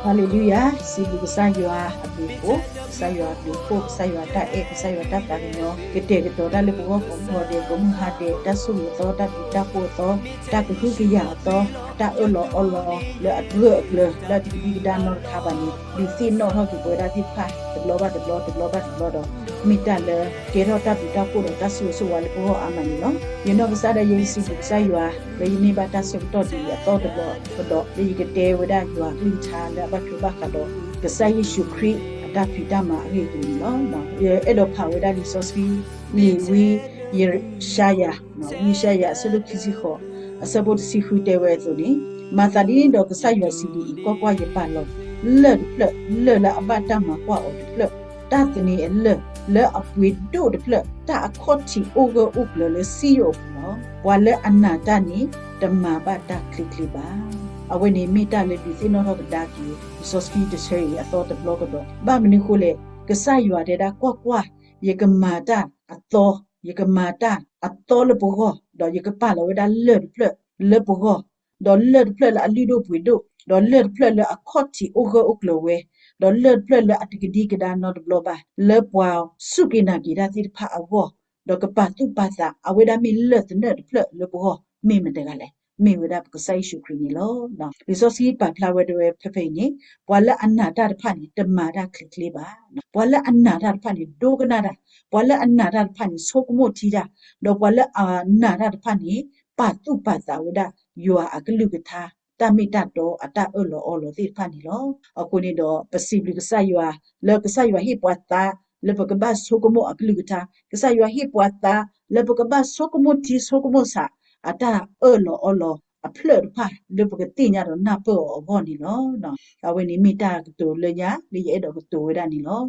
ဟါလ့လူယၤ, စံးဘျုးကစၢ်ယွၤအဘျုးအဖှိၣ်, ကစၢ်ယွၤအဘျုးအဖှိၣ်, ကစၢ်ယွၤတၢ်အဲၣ်, ကစၢ်ယွၤတၢ်သးကညီၤ ကတဲာ်ကတီၤတၢ်လၢပဂီၢ်ကိးမုၢ်ဂီၤဒဲး ကိးမုၢ်ဟါဒဲး, တၢ်ဆိၣ်ဂ့ၤအသီ, တၢ်ဘျုးတၢ်ဖှိၣ်အသီ, တၢ်ကဟုကယာ်အသီ, တၢ်အၢၣ်လီၤအီလီၤလၢအဂၢၢ်အကျၢၤ လၢအတကဒံကဒါနီတခါဘၣ်န့ၣ် ဒုးသ့ၣ်နီၣ်ထီၣ်က့ၤပဝဲဒၣ်သ့ၣ်တဖၣ် တဘျီဘၣ်တဘျီ တဘျီဘၣ်တဘျီဒီး မ့ၢ်တၢ်လၢကဲထီၣ်တၢ်ဘျုးတၢ်ဖှိၣ်ဒီးတၢ်ဆိၣ်ဂ့ၤဆိၣ်ဝါလၢပဂီၢ်အါမးန့ၣ်လီၤ. ယနီၢ်ကစၢ်ဒၣ်ယဲ ယစံးဘျုးကစၢ်ယွၤ လၢယန့ၢ်ဘၣ်တၢ်ဆၢကတီၢ်ဒ်အံၤအသီတဘျီကဒီး လၢယကတဲဝဲဒၣ်ယွၤအကလုၢ်ကထါလၢအဘၣ်ထွဲဘၣ်ဃးဒီး ကစၢ်ယ့ၣ်ၡူးခရံာ်အတၢ်ဖံးတၢ်မၤအဂ့ၢ်အကျိၤန့ၣ်လီၤ. ယအဲၣ်ဒိးဖးဝဲဒၣ်လံာ်စီဆှံ လံာ်ဝံယၡါယၤ, ဝံယၡါယၤ အဆၢဒိၣ်ခံဆံဃိး အဆၢဖိတဆံဃုတဲဝဲအသိးန့ၣ်, မၤသးဒ်န့ၣ်ဒီးကစၢ်ယွၤစံးဒ်အံၤ, ကွၢ်ကွၢ်, ယပာ်လီၤလၢၢ်တဖျၢၣ် လၢၢ်လၢအဘၣ်တၢ်မၤကွၢ်အီၤတဖျၢၣ်, တၢ်သန့ၤအလၢၢ် လၢအပှ့ၤဒိၣ်တဖျၢၣ်, တၢ်အခီၣ်ထံးအိၣ်ဂၢၢ်အိၣ်ကျၢၤလၢစံယိၣ်အပူၤလီၤ. ပှၤလၢအနာ်တၢ်န့ၣ် တမၤဘၣ်တၢ်ချ့ချ့ဘၣ်. အဝဲန့ၣ်မ့ၢ်တၢ်လၢဒုးသ့ၣ်နီၣ်ထီၣ်ကဒါက့ၤ လံာ်စီဆှံတဆၢအံၤအသီတဘျီကဒီး, ဘၣ်မနုၤဃိလဲၣ်, ကစၢ်ယွၤတဲဒၣ် ကွၢ်ကွၢ်, ယကမၤတၢ်အသီ, ယကမၤတၢ်အသီလၢပဂီၢ်, ဒီးယကပာ်လီၤဝဲဒၣ်လၢၢ်တဖျၢၣ်လၢပဂီၢ်, ဒီးလၢၢ်တဖျၢၣ်လၢအလုၢ်ဒိၣ်ပှ့ၤဒိၣ်, ဒီးလၢၢ်တဖျၢၣ်လၢအခီၣ်ထံးအိၣ်ဂၢၢ်အိၣ်ကျၢၤဝဲ, ဒီးလၢၢ်တဖျၢၣ်လၢအတကဒံကဒါနီတဘျီဘၣ်, လၢပှၤစူၢ်က့ၤနာ်က့ၤတၢ်သ့ၣ်တဖၣ်အဂီၢ်, ဒီးကပာ်သူၣ်ပာ်သး အဝဲဒၣ်မ့ၢ်လၢၢ်သနၢၣ်တဖျၢၣ်လၢပဂီၢ်, မ့ၢ်မတၤတဂၤလဲၣ်, မ့ၢ်ဝဲဒၣ်ပကစၢ်ယ့ၣ်ၡူးခရံာ်န့ၣ်လီၤ. လံာ်စီဆှံပာ်ဖျါဝဲဒၣ်ဖဲဖဲအံၤန့ၣ်, ပှၤလၢအနာ်တၢ်တဖၣ်န့ၣ် တမၤတၢ်ချ့ချ့ဘၣ်. ပှၤလၢအနာ်တၢ်တဖၣ်န့ၣ် ဒိကနၣ်တၢ်, ပှၤလၢအနာ်တၢ်တဖၣ်န့ၣ် ဆိကမိၣ်ထံတၢ်, ဒီးပှၤလၢအနာ်တၢ်တဖၣ်န့ၣ် ပာ်သူၣ်ပာ်သးဝဲဒၣ် ယွၤအကလုၢ်ကထါ တၢ်မ့ၢ်တၢ်တီအတၢ်အၢၣ်လီၤအီလီၤသ့ၣ်တဖၣ်န့ၣ်လီၤ. အဃိန့ၣ်ဒီး ပစံးဘျုးကစၢ်ယွၤ လၢကစၢ်ယွၤဟ့ၣ်ပှၤသး လၢပကဘၣ်ဆိကမိၣ်အကလုၢ်ကထါ, ကစၢ်ယွၤဟ့ၣ်ပှၤသး လၢပကဘၣ်ဆိကမိၣ်ထံဆိကမိၣ်ဆး အတၢ်အၢၣ်လီၤအီလီၤအဖျၢၣ်တဖၣ် လၢပကသ့ၣ်ညါဒီးနၢ်ပၢၢ်အီၤအဂီၢ်န့ၣ်လီၤ. အဝဲန့ၣ်မ့ၢ်တၢ်ကတိၤလၢညါ လၢယအဲၣ်ဒိးကတိၤဝဲဒၣ်န့ၣ်လီၤ.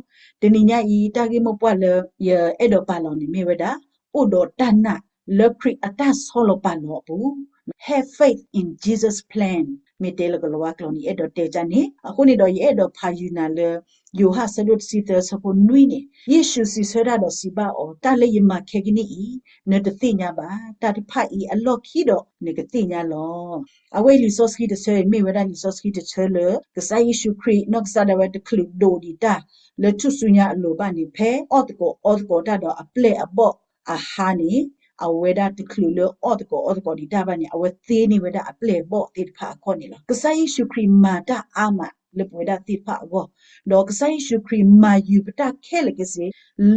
တနံၤညါအံၤ တၢ်ဂ့ၢ်မိၢ်ပှၢ်လၢယအဲၣ်ဒိးပာ်လီၤန့ၣ်မ့ၢ်ဝဲဒၣ် အိၣ်ဒီးတၢ်နာ်လၢခရံာ်အတၢ်ဆီလီၤပာ်လီၤအပူၤ, have faith in Jesus' plan မ့ၢ်တဲလၢကလၤဝါကျိာ်န့ၣ် အဲၣ်ဒိးတဲဒ်န့ၣ်. အဃိန့ၣ်ဒီး ယအဲၣ်ဒိးဖးယုာ်နၤလၢ ယိၤဟၣ်ဆၢဒိၣ်တဆံသၢဆၢဖိနွံန့ၣ်, ယ့ၣ်ၡူးစံးဆၢတၢ်ဒီးစံးဘၣ်အီၤ, တၢ်လၢယမၤခဲကနံၣ်အံၤ နတသ့ၣ်ညါဘၣ်, တၢ်တဖၣ်အံၤအလီၢ်ခံဒီးနကသ့ၣ်ညါလီၤ. အဝဲအံၤလံာ်စီဆှံတဆၢအံၤ မ့ၢ်ဝဲဒၣ်လံာ်စီဆှံတဆၢလၢ ကစၢ်ယ့ၣ်ၡူးခရံာ် နီၢ်ကစၢ်ဒၣ်ဝဲတချုးဒိးဒံးတၢ် လၢထူၣ်စုညါအလိၤဘၣ်န့ၣ် ဖဲအီၣ်သကိးအီသကိးတၢ်ဒီးအပျဲၢ်အဘီၣ်အဟါန့ၣ်, အဝဲဒၣ်တချုးလၢအီၣ်သကိးအီသကိးဒံးတၢ်ဘၣ်န့ၣ် အဝဲသ့န့ၢ်ဝဲဒၣ်အပျဲၢ်အဘီၣ်သ့ၣ်တဖၣ်အခီၣ်န့ၣ်လီၤ. ကစၢ်ယ့ၣ်ၡူးခရံာ်မၤတၢ်အါမးလၢပဝဲဒၣ်သ့ၣ်တဖၣ်အဂီၢ်, ဒီးကစၢ်ယ့ၣ်ၡူးခရံာ်မၤယုာ်ပတၢ်ခဲလၢာ်ခဲဆ့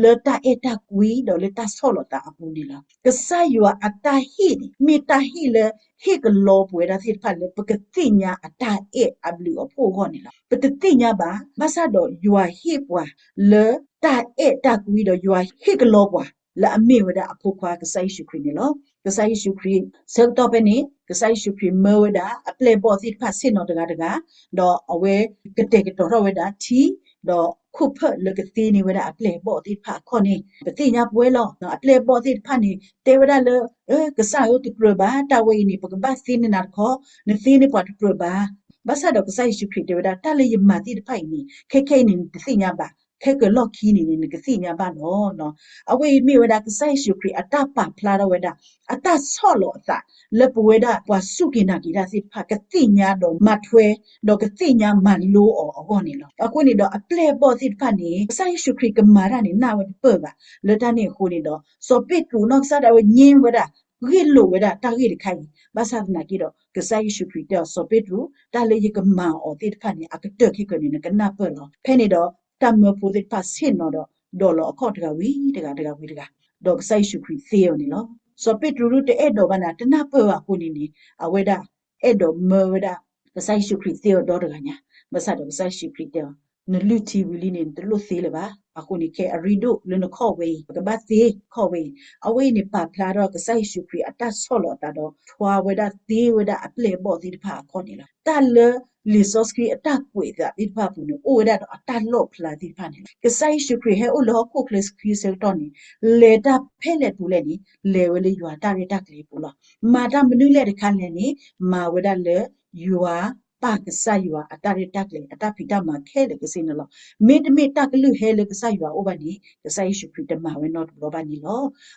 လၢတၢ်အဲၣ်တၢ်ကွံဒီးလၢတၢ်ဆီၣ်လီၤသးအပူၤန့ၣ်လီၤ. ကစၢ်ယွၤအတၢ်ဟ့ၣ်န့ၣ် မ့ၢ်တၢ်ဟ့ၣ်လၢ ဟ့ၣ်ကလီပဝဲဒၣ်သ့ၣ်တဖၣ်လၢပကသ့ၣ်ညါအတၢ်အဲၣ်အဘျုးအဖှိၣ်အဂီၢ်န့ၣ်လီၤ. ပတသ့ၣ်ညါဘၣ်, ဘၣ်ဆၣ်ဒီးယွၤဟ့ၣ်ပှၤလၢတၢ်အဲၣ်တၢ်ကွံဒီးယွၤဟ့ၣ်ကလီပှၤ လၢအမ့ၢ်ဝဲဒၣ်အဖိခွါကစၢ်ယ့ၣ်ၡူးခရံာ်န့ၣ်လီၤ. ကစၢ်ယ့ၣ်ၡူးခရံာ် ဆၢကတီၢ်ဖဲန့ၣ် ကစၢ်ယ့ၣ်ၡူးခရံာ်မၢဝဲဒၣ်အပျဲၢ်အဘီၣ်သ့ၣ်တဖၣ်ဆ့ၣ်နီၤတဂၤတဂၤ, ဒီးအဝဲကတဲာ်ကတီၤထီၣ်ဝဲဒၣ်ထံ ဒီးခိၣ်ဖၢၣ်လၢကသ့န့ၢ်ဝဲဒၣ်အပျဲၢ်အဘီၣ်သ့ၣ်တဖၣ်အခီၣ်န့ၣ် ပသ့ၣ်ညါပဝဲလီၤ. အပျဲၢ်အဘီၣ်သ့ၣ်တဖၣ်န့ၣ် တဲဝဲဒၣ်လၢ ကစၢ်ဧၢ တကြၢးဘၣ်, တၢ်ဝဲအံၤန့ၣ် ပကဘၣ်သ့န့ၢ်နၤတခီ, နသ့န့ၢ်ပှၤတကြၢးဘၣ်. ဘၣ်ဆၣ်ဒီးကစၢ်ယ့ၣ်ၡူးခရံာ်တဲဝဲဒၣ် တၢ်လၢယမၤသ့ၣ်တဖၣ်အံၤန့ၣ် ခဲခဲအံၤန့ၣ် နတသ့ၣ်ညါဘၣ်, ခဲကလီၢ်ခံန့ၣ်န့ၣ် နကသ့ၣ်ညါဘၣ်လီၤ. အဝဲအံၤမ့ၢ်ဝဲဒၣ်ကစၢ်ယ့ၣ်ၡူးခရံာ်အတၢ်ပာ်ဖျါထီၣ်ဝဲဒၣ် အတၢ်ဆီၣ်လီၤအသး လၢပဝဲဒၣ်ပှၤစူၢ်က့ၤနာ်က့ၤတၢ်သ့ၣ်တဖၣ် ကသ့ၣ်ညါဒီးမၤထွဲ ဒီးကသ့ၣ်ညါမၤလိအီၤအဂီၢ်န့ၣ်လီၤ. အဃိန့ၣ်ဒီးအပျဲၢ်အဘီၣ်သ့ၣ်တဖၣ်န့ၣ် ကစၢ်ယ့ၣ်ၡူးခရံာ်ကမၤတၢ်န့ၣ် နၢ်ဝဲတပၢၢ်ဘၣ်. လၢတၢ်န့ၣ်အဃိန့ၣ်ဒီး စီၤပ့းတရူးနီၢ်ကစၢ်ဒၣ်ဝဲ ငြင်းဝဲဒၣ် ဂ့ၢ်လိာ်ဝဲဒၣ်တၢ်ဂ့ၢ်တခါအံၤ, ဘၣ်ဆၣ်သနာ်က့ဒီး ကစၢ်ယ့ၣ်ၡူးခရံာ်တဲအီၤ စီၤပ့းတရူး တၢ်လၢယကမၤအီၤသ့ၣ်တဖၣ်န့ၣ် အကတၢၢ်ခဲကၢန့ၣ် နကနၢ်ပၢၢ်လီၤ. ဖဲန့ၣ်ဒီး တၢ်မၢဖိသ့ၣ်တဖၣ်ဆ့ၣ်နီၤဒီး ဒိးလီၤအခီၣ်တဂၤဝံၤတဂၤ တဂၤဝံၤတဂၤ, ဒီးကစၢ်ယ့ၣ်ၡူးခရံာ်သ့အီၤန့ၣ်လီၤ. စီၤပ့းတရူးတအဲၣ်ဒိးဘၣ်နၤ တနၢ်ပၢၢ်ဘၣ်အဃိန့ၣ်န့ၣ် အဝဲဒၣ် အဲၣ်ဒိးမၢဝဲဒၣ် ကစၢ်ယ့ၣ်ၡူးခရံာ်သ့အီၤဒီတဂၤညါ, ဘၣ်ဆၣ်ဒီးကစၢ်ယ့ၣ်ၡူးခရံာ်တဲအီၤ နလုၢ်ထံဝံၤလံန့ၣ် နတလိၣ်သ့လၢၤဘၣ်. အဃိန့ၣ် ခဲအရ့ဒိၣ်လၢနခီၣ်ဝဲအံၤ ပကဘၣ်သ့ခီၣ်ဝဲအံၤ, အဝဲအံၤန့ၣ် ပာ်ဖျါထီၣ်ကစၢ်ယ့ၣ်ၡူးခရံာ်အတၢ်ဆီၣ်လီၤအသးဒီး ထွါဝဲဒၣ်သ့ဝဲဒၣ်အပျဲၢ်အဘီၣ်သ့ၣ်တဖၣ်အခီၣ်န့ၣ်လီၤ. တၢ်လၢလံာ်စီဆှံအတၢ်ကွဲးအသးသ့ၣ်တဖၣ်အပူၤန့ၣ် အိၣ်ဝဲဒၣ်ဒီးအတၢ်လီၣ်ဖျါသ့ၣ်တဖၣ်န့ၣ်လီၤ. ကစၢ်ယ့ၣ်ၡူးခရံာ်ဟဲအိၣ်လၢဟီၣ်ခိၣ်ချၢဆံဆၢကတီၢ်န့ၣ် လဲၤတၢ်ဖဲလဲၣ်ပူၤလဲၣ်န့ၣ် လဲၤဝဲလၢယွၤတၢ်ရဲၣ်တၢ်ကျဲၤအပူၤလီၤ. မၤတၢ်မနုၤလဲၣ်တခါလဲၣ်န့ၣ် မၤဝဲဒၣ်လၢယွၤ ပၢ်ကစၢ်ယွၤအတၢ်ရဲၣ်တၢ်ကျဲၤ အတၢ်ဖံးတၢ်မၤခဲလၢာ်ကစ့ၢ်န့ၣ်လီၤ. မ့တမ့ၢ်တၢ်ကလုၢ်ဟဲလၢကစၢ်ယွၤအအိၣ်ဘၣ်န့ၣ် ကစၢ်ယ့ၣ်ၡူးခရံာ်တမၤဝဲနီတဘျီဘၣ်န့ၣ်လီၤ.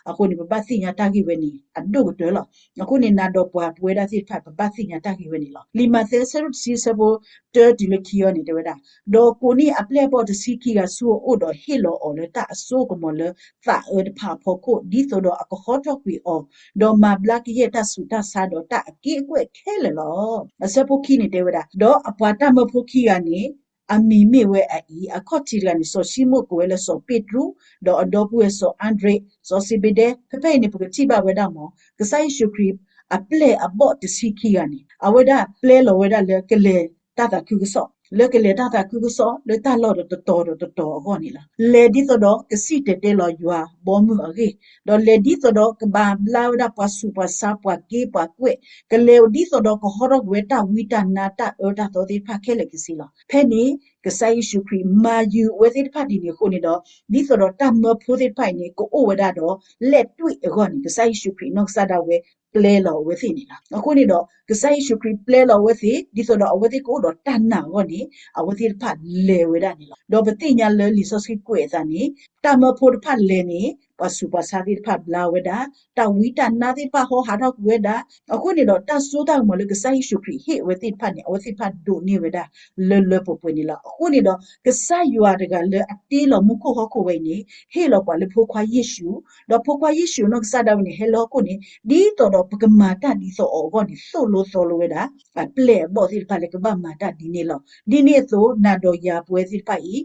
အဃိန့ၣ် ပဘၣ်သ့ၣ်ညါတၢ်ဂ့ၢ်ဝဲန့ၣ် အဒိၣ်ကတၢၢ်လီၤ. အဃိန့ၣ် နၤဒီးပှၤပဝဲဒၣ်သ့ၣ်တဖၣ် ပဘၣ်သ့ၣ်ညါတၢ်ဂ့ၢ်ဝဲန့ၣ်လီၤ. လံာ်မးသဲ ဆၢဒိၣ်တဆံ ဆၢဖိတၢတုၤလၢခံအံၤန့ၣ် တဲဝဲဒၣ်, ဒီးကိးန့ၢ်အပျဲၢ်အဘီၣ်တဆံခံဂၤဆူအအိၣ်ဒီးဟ့ၣ်လီၤအီၤလၢတၢ်အစိအကမီၤလၢသးအၢတဖၣ်အဖီခိၣ် ဒ်သိးဒီးအကဟီထီၣ်ကွံာ်အီၤ, ဒီးမၤဘျါကယဲၢ်တၢ်ဆူးတၢ်ဆါဒီးတၢ်အက့ၢ်အကွဲၢ်ခဲလၢာ်လီၤ. အဆၢဖိခံန့ၣ်တဲဝဲဒၣ်, ဒီးအပှၤတၢ်မၢဖိခံဂၤန့ၣ် အမံၤမ့ၢ်ဝဲအအံၤ, အခီၣ်ထံးတဂၤန့ၣ် စီၤၡံမိၣ်ကိးဝဲလၢစီၤပ့းတရူး, ဒီးအဒီပုၢ်ဝဲၢ်စီၤအၤဒြ့း, စီၤစ့ဘ့ဒဲ, ဖဲဖဲအံၤန့ၣ် ပကထံၣ်ဘၣ်ဝဲဒၣ်မ့ၢ် ကစၢ်ယ့ၣ်ၡူးခရံာ် အပျဲၢ်အဘီၣ်တဆံခံဂၤန့ၣ် အဝဲဒၣ်ပျဲလီၤဝဲဒၣ်လၢကလဲၤတၢ်သးခုကစီၣ်, လၢကလဲၤတၢ်သးခုကစီၣ် လၢတၢ်လီၢ်ဒီးတတီၤဒီးတတီၤအဂီၢ်န့ၣ်လီၤ. လဲၤဒ်သိးဒီးကစံၣ်တဲၤတဲလီၤယွၤဘီမုၢ်အဂ့ၢ်, ဒီးလဲၤဒ်သိးဒီးကမၤဘျါဝဲဒၣ်ပှၤဆူးပှၤဆါ ပှၤက့ပှၤကွဲၢ်, ကလဲၤဒ်သိးဒီးကဟီထီၣ်ကွံာ်ဝဲတၢ်ဝံတၢ်နါတၢ်အၢတၢ်သီသ့ၣ်တဖၣ်ခဲလၢာ်ကစ့ၢ်လီၤ. ဖဲန့ၣ် ကစၢ်ယ့ၣ်ၡူးခရံာ်မၤယုၤအဝဲသ့ၣ်တဖၣ်ဒ်န့ၣ်အဃိန့ၣ်ဒီး ဒ်သိးဒီးတၢ်မၢဖိသ့ၣ်တဖၣ်အံၤန့ၣ် ကအိၣ်ဝဲဒၣ်ဒီး လဲၣ်တွံၣ်အဂီၢ်န့ၣ် ကစၢ်ယ့ၣ်ၡူးခရံာ်နီၢ်ကစၢ်ဒၣ်ဝဲ ပျဲလီၤအဝဲသ့ၣ်န့ၣ်လီၤ. အဃိန့ၣ်ဒီး ကစၢ်ယ့ၣ်ၡူးခရံာ်ပျဲလီၤအဝဲသ့ၣ် ဒ်သိးဒီးအဝဲသ့ၣ်ကအိၣ်ဒီးတၢ်နာ်အဂီၢ်န့ၣ် အဝဲသ့ၣ်တဖၣ်လဲၤဝဲဒၣ်န့ၣ်လီၤ. ဒီးပသ့ၣ်ညါလၢလံာ်စီဆှံကွဲးအသးန့ၣ် တၢ်မၢဖိတဖၣ်လဲၤန့ၣ် ပှၤဆူးပှၤဆါသ့ၣ်တဖၣ်ဘျါဝဲဒၣ်, တၢ်ဝံတၢ်နါသ့ၣ်တဖၣ်ဟီဟးထီၣ်ကွံာ်ဝဲဒၣ်. အဃိန့ၣ်ဒီး တၢ်စိတၢ်ကမီၤလၢကစၢ်ယ့ၣ်ၡူးခရံာ်ဟ့ၣ်အဝဲသ့ၣ်တဖၣ်န့ၣ် အဝဲသ့ၣ်တဖၣ်ဒိးန့ၢ်ဝဲဒၣ် လၢလၢပှဲၤပှဲၤန့ၣ်လီၤ. အဃိန့ၣ်ဒီး ကစၢ်ယွၤတဂၤလၢအတ့လီၤမူခိၣ်ဟီၣ်ခိၣ်ဝဲအံၤန့ၣ် ဟ့ၣ်လီၤပှၤလၢဖိခွါယ့ၣ်ၡူး, ဒီးဖိခွါယ့ၣ်ၡူးနီၢ်ကစၢ်ဒၣ်ဝဲန့ၣ် ဟဲလၢဟီၣ်ခိၣ်န့ၣ် ဒ်သိးဒီးပကမၤတၢ်ဒ်သိးအီၤအဂီၢ်န့ၣ် သိၣ်လိသီလိဝဲဒၣ် အပျဲၢ်အဘီၣ်သ့ၣ်တဖၣ်လၢကဘၣ်မၤတၢ်ဒ်န့ၣ်လီၤ. ဒ်န့ၣ်အသိး နၤဒီးယၤပဝဲသ့ၣ်တဖၣ်အံၤ